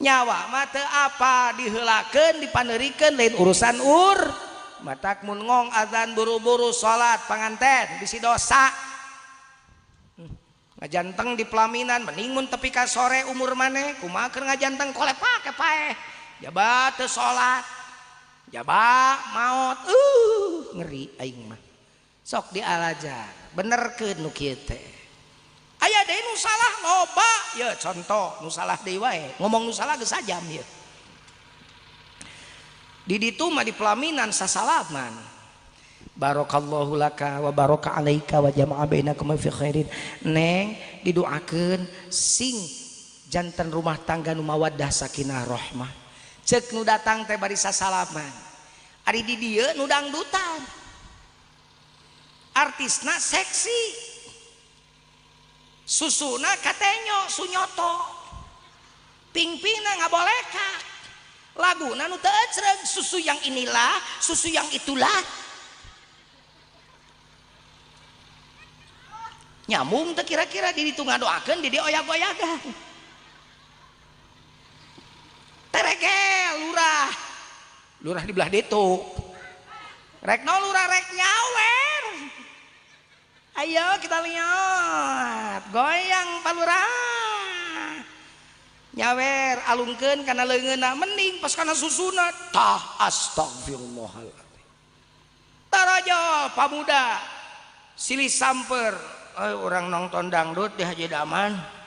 Nyawa mah teu apa diheulakeun dipaneurikeun lain urusan ur. Matak mun ngong azan buru-buru salat panganten bisi dosa. Ngajanteng di pelaminan mending mun tepi ka sore umur maneh kumaha keur ngajanteng kolepak ke paeh. Jaba teu salat. Jaba maot ngeri aing mah. Sok dialajar benerkeun nu kieu teh. Aya deui nu salah loba ye contoh nu salah deui wae ngomong nu salah geus sajam ieu. Di ditu mah di pelaminan sasalaman. Barakallahu laka wa baraka alaika wa jama'a bainakum fi khairin. Neng didoakeun sing janten rumah tangga nu mawaddah sakinah rahmah. Cek nu datang teh bari sasalaman. Ari di dieu nu dangdutan. Artisna seksi. Susuna katenyo sunyoto. Pingpingna ngabolekak. Laguna nu teu ecreg, susu yang inilah, susu yang itulah. Nyambung teu kira-kira di ditu ngadoakeun di dieu oyag-oyagan. Teregel lurah. Lurah di belah ditu. Rek no lurah rek nyawer. Ayo kita lihat. Goyang Pak Lurah. Nyawer alungkeun kana leungeunna mending pas kana susuna. Tah astagfirullahaladzim. Tarajo pamuda silih samper. Orang nonton dangdut di Haji Daman.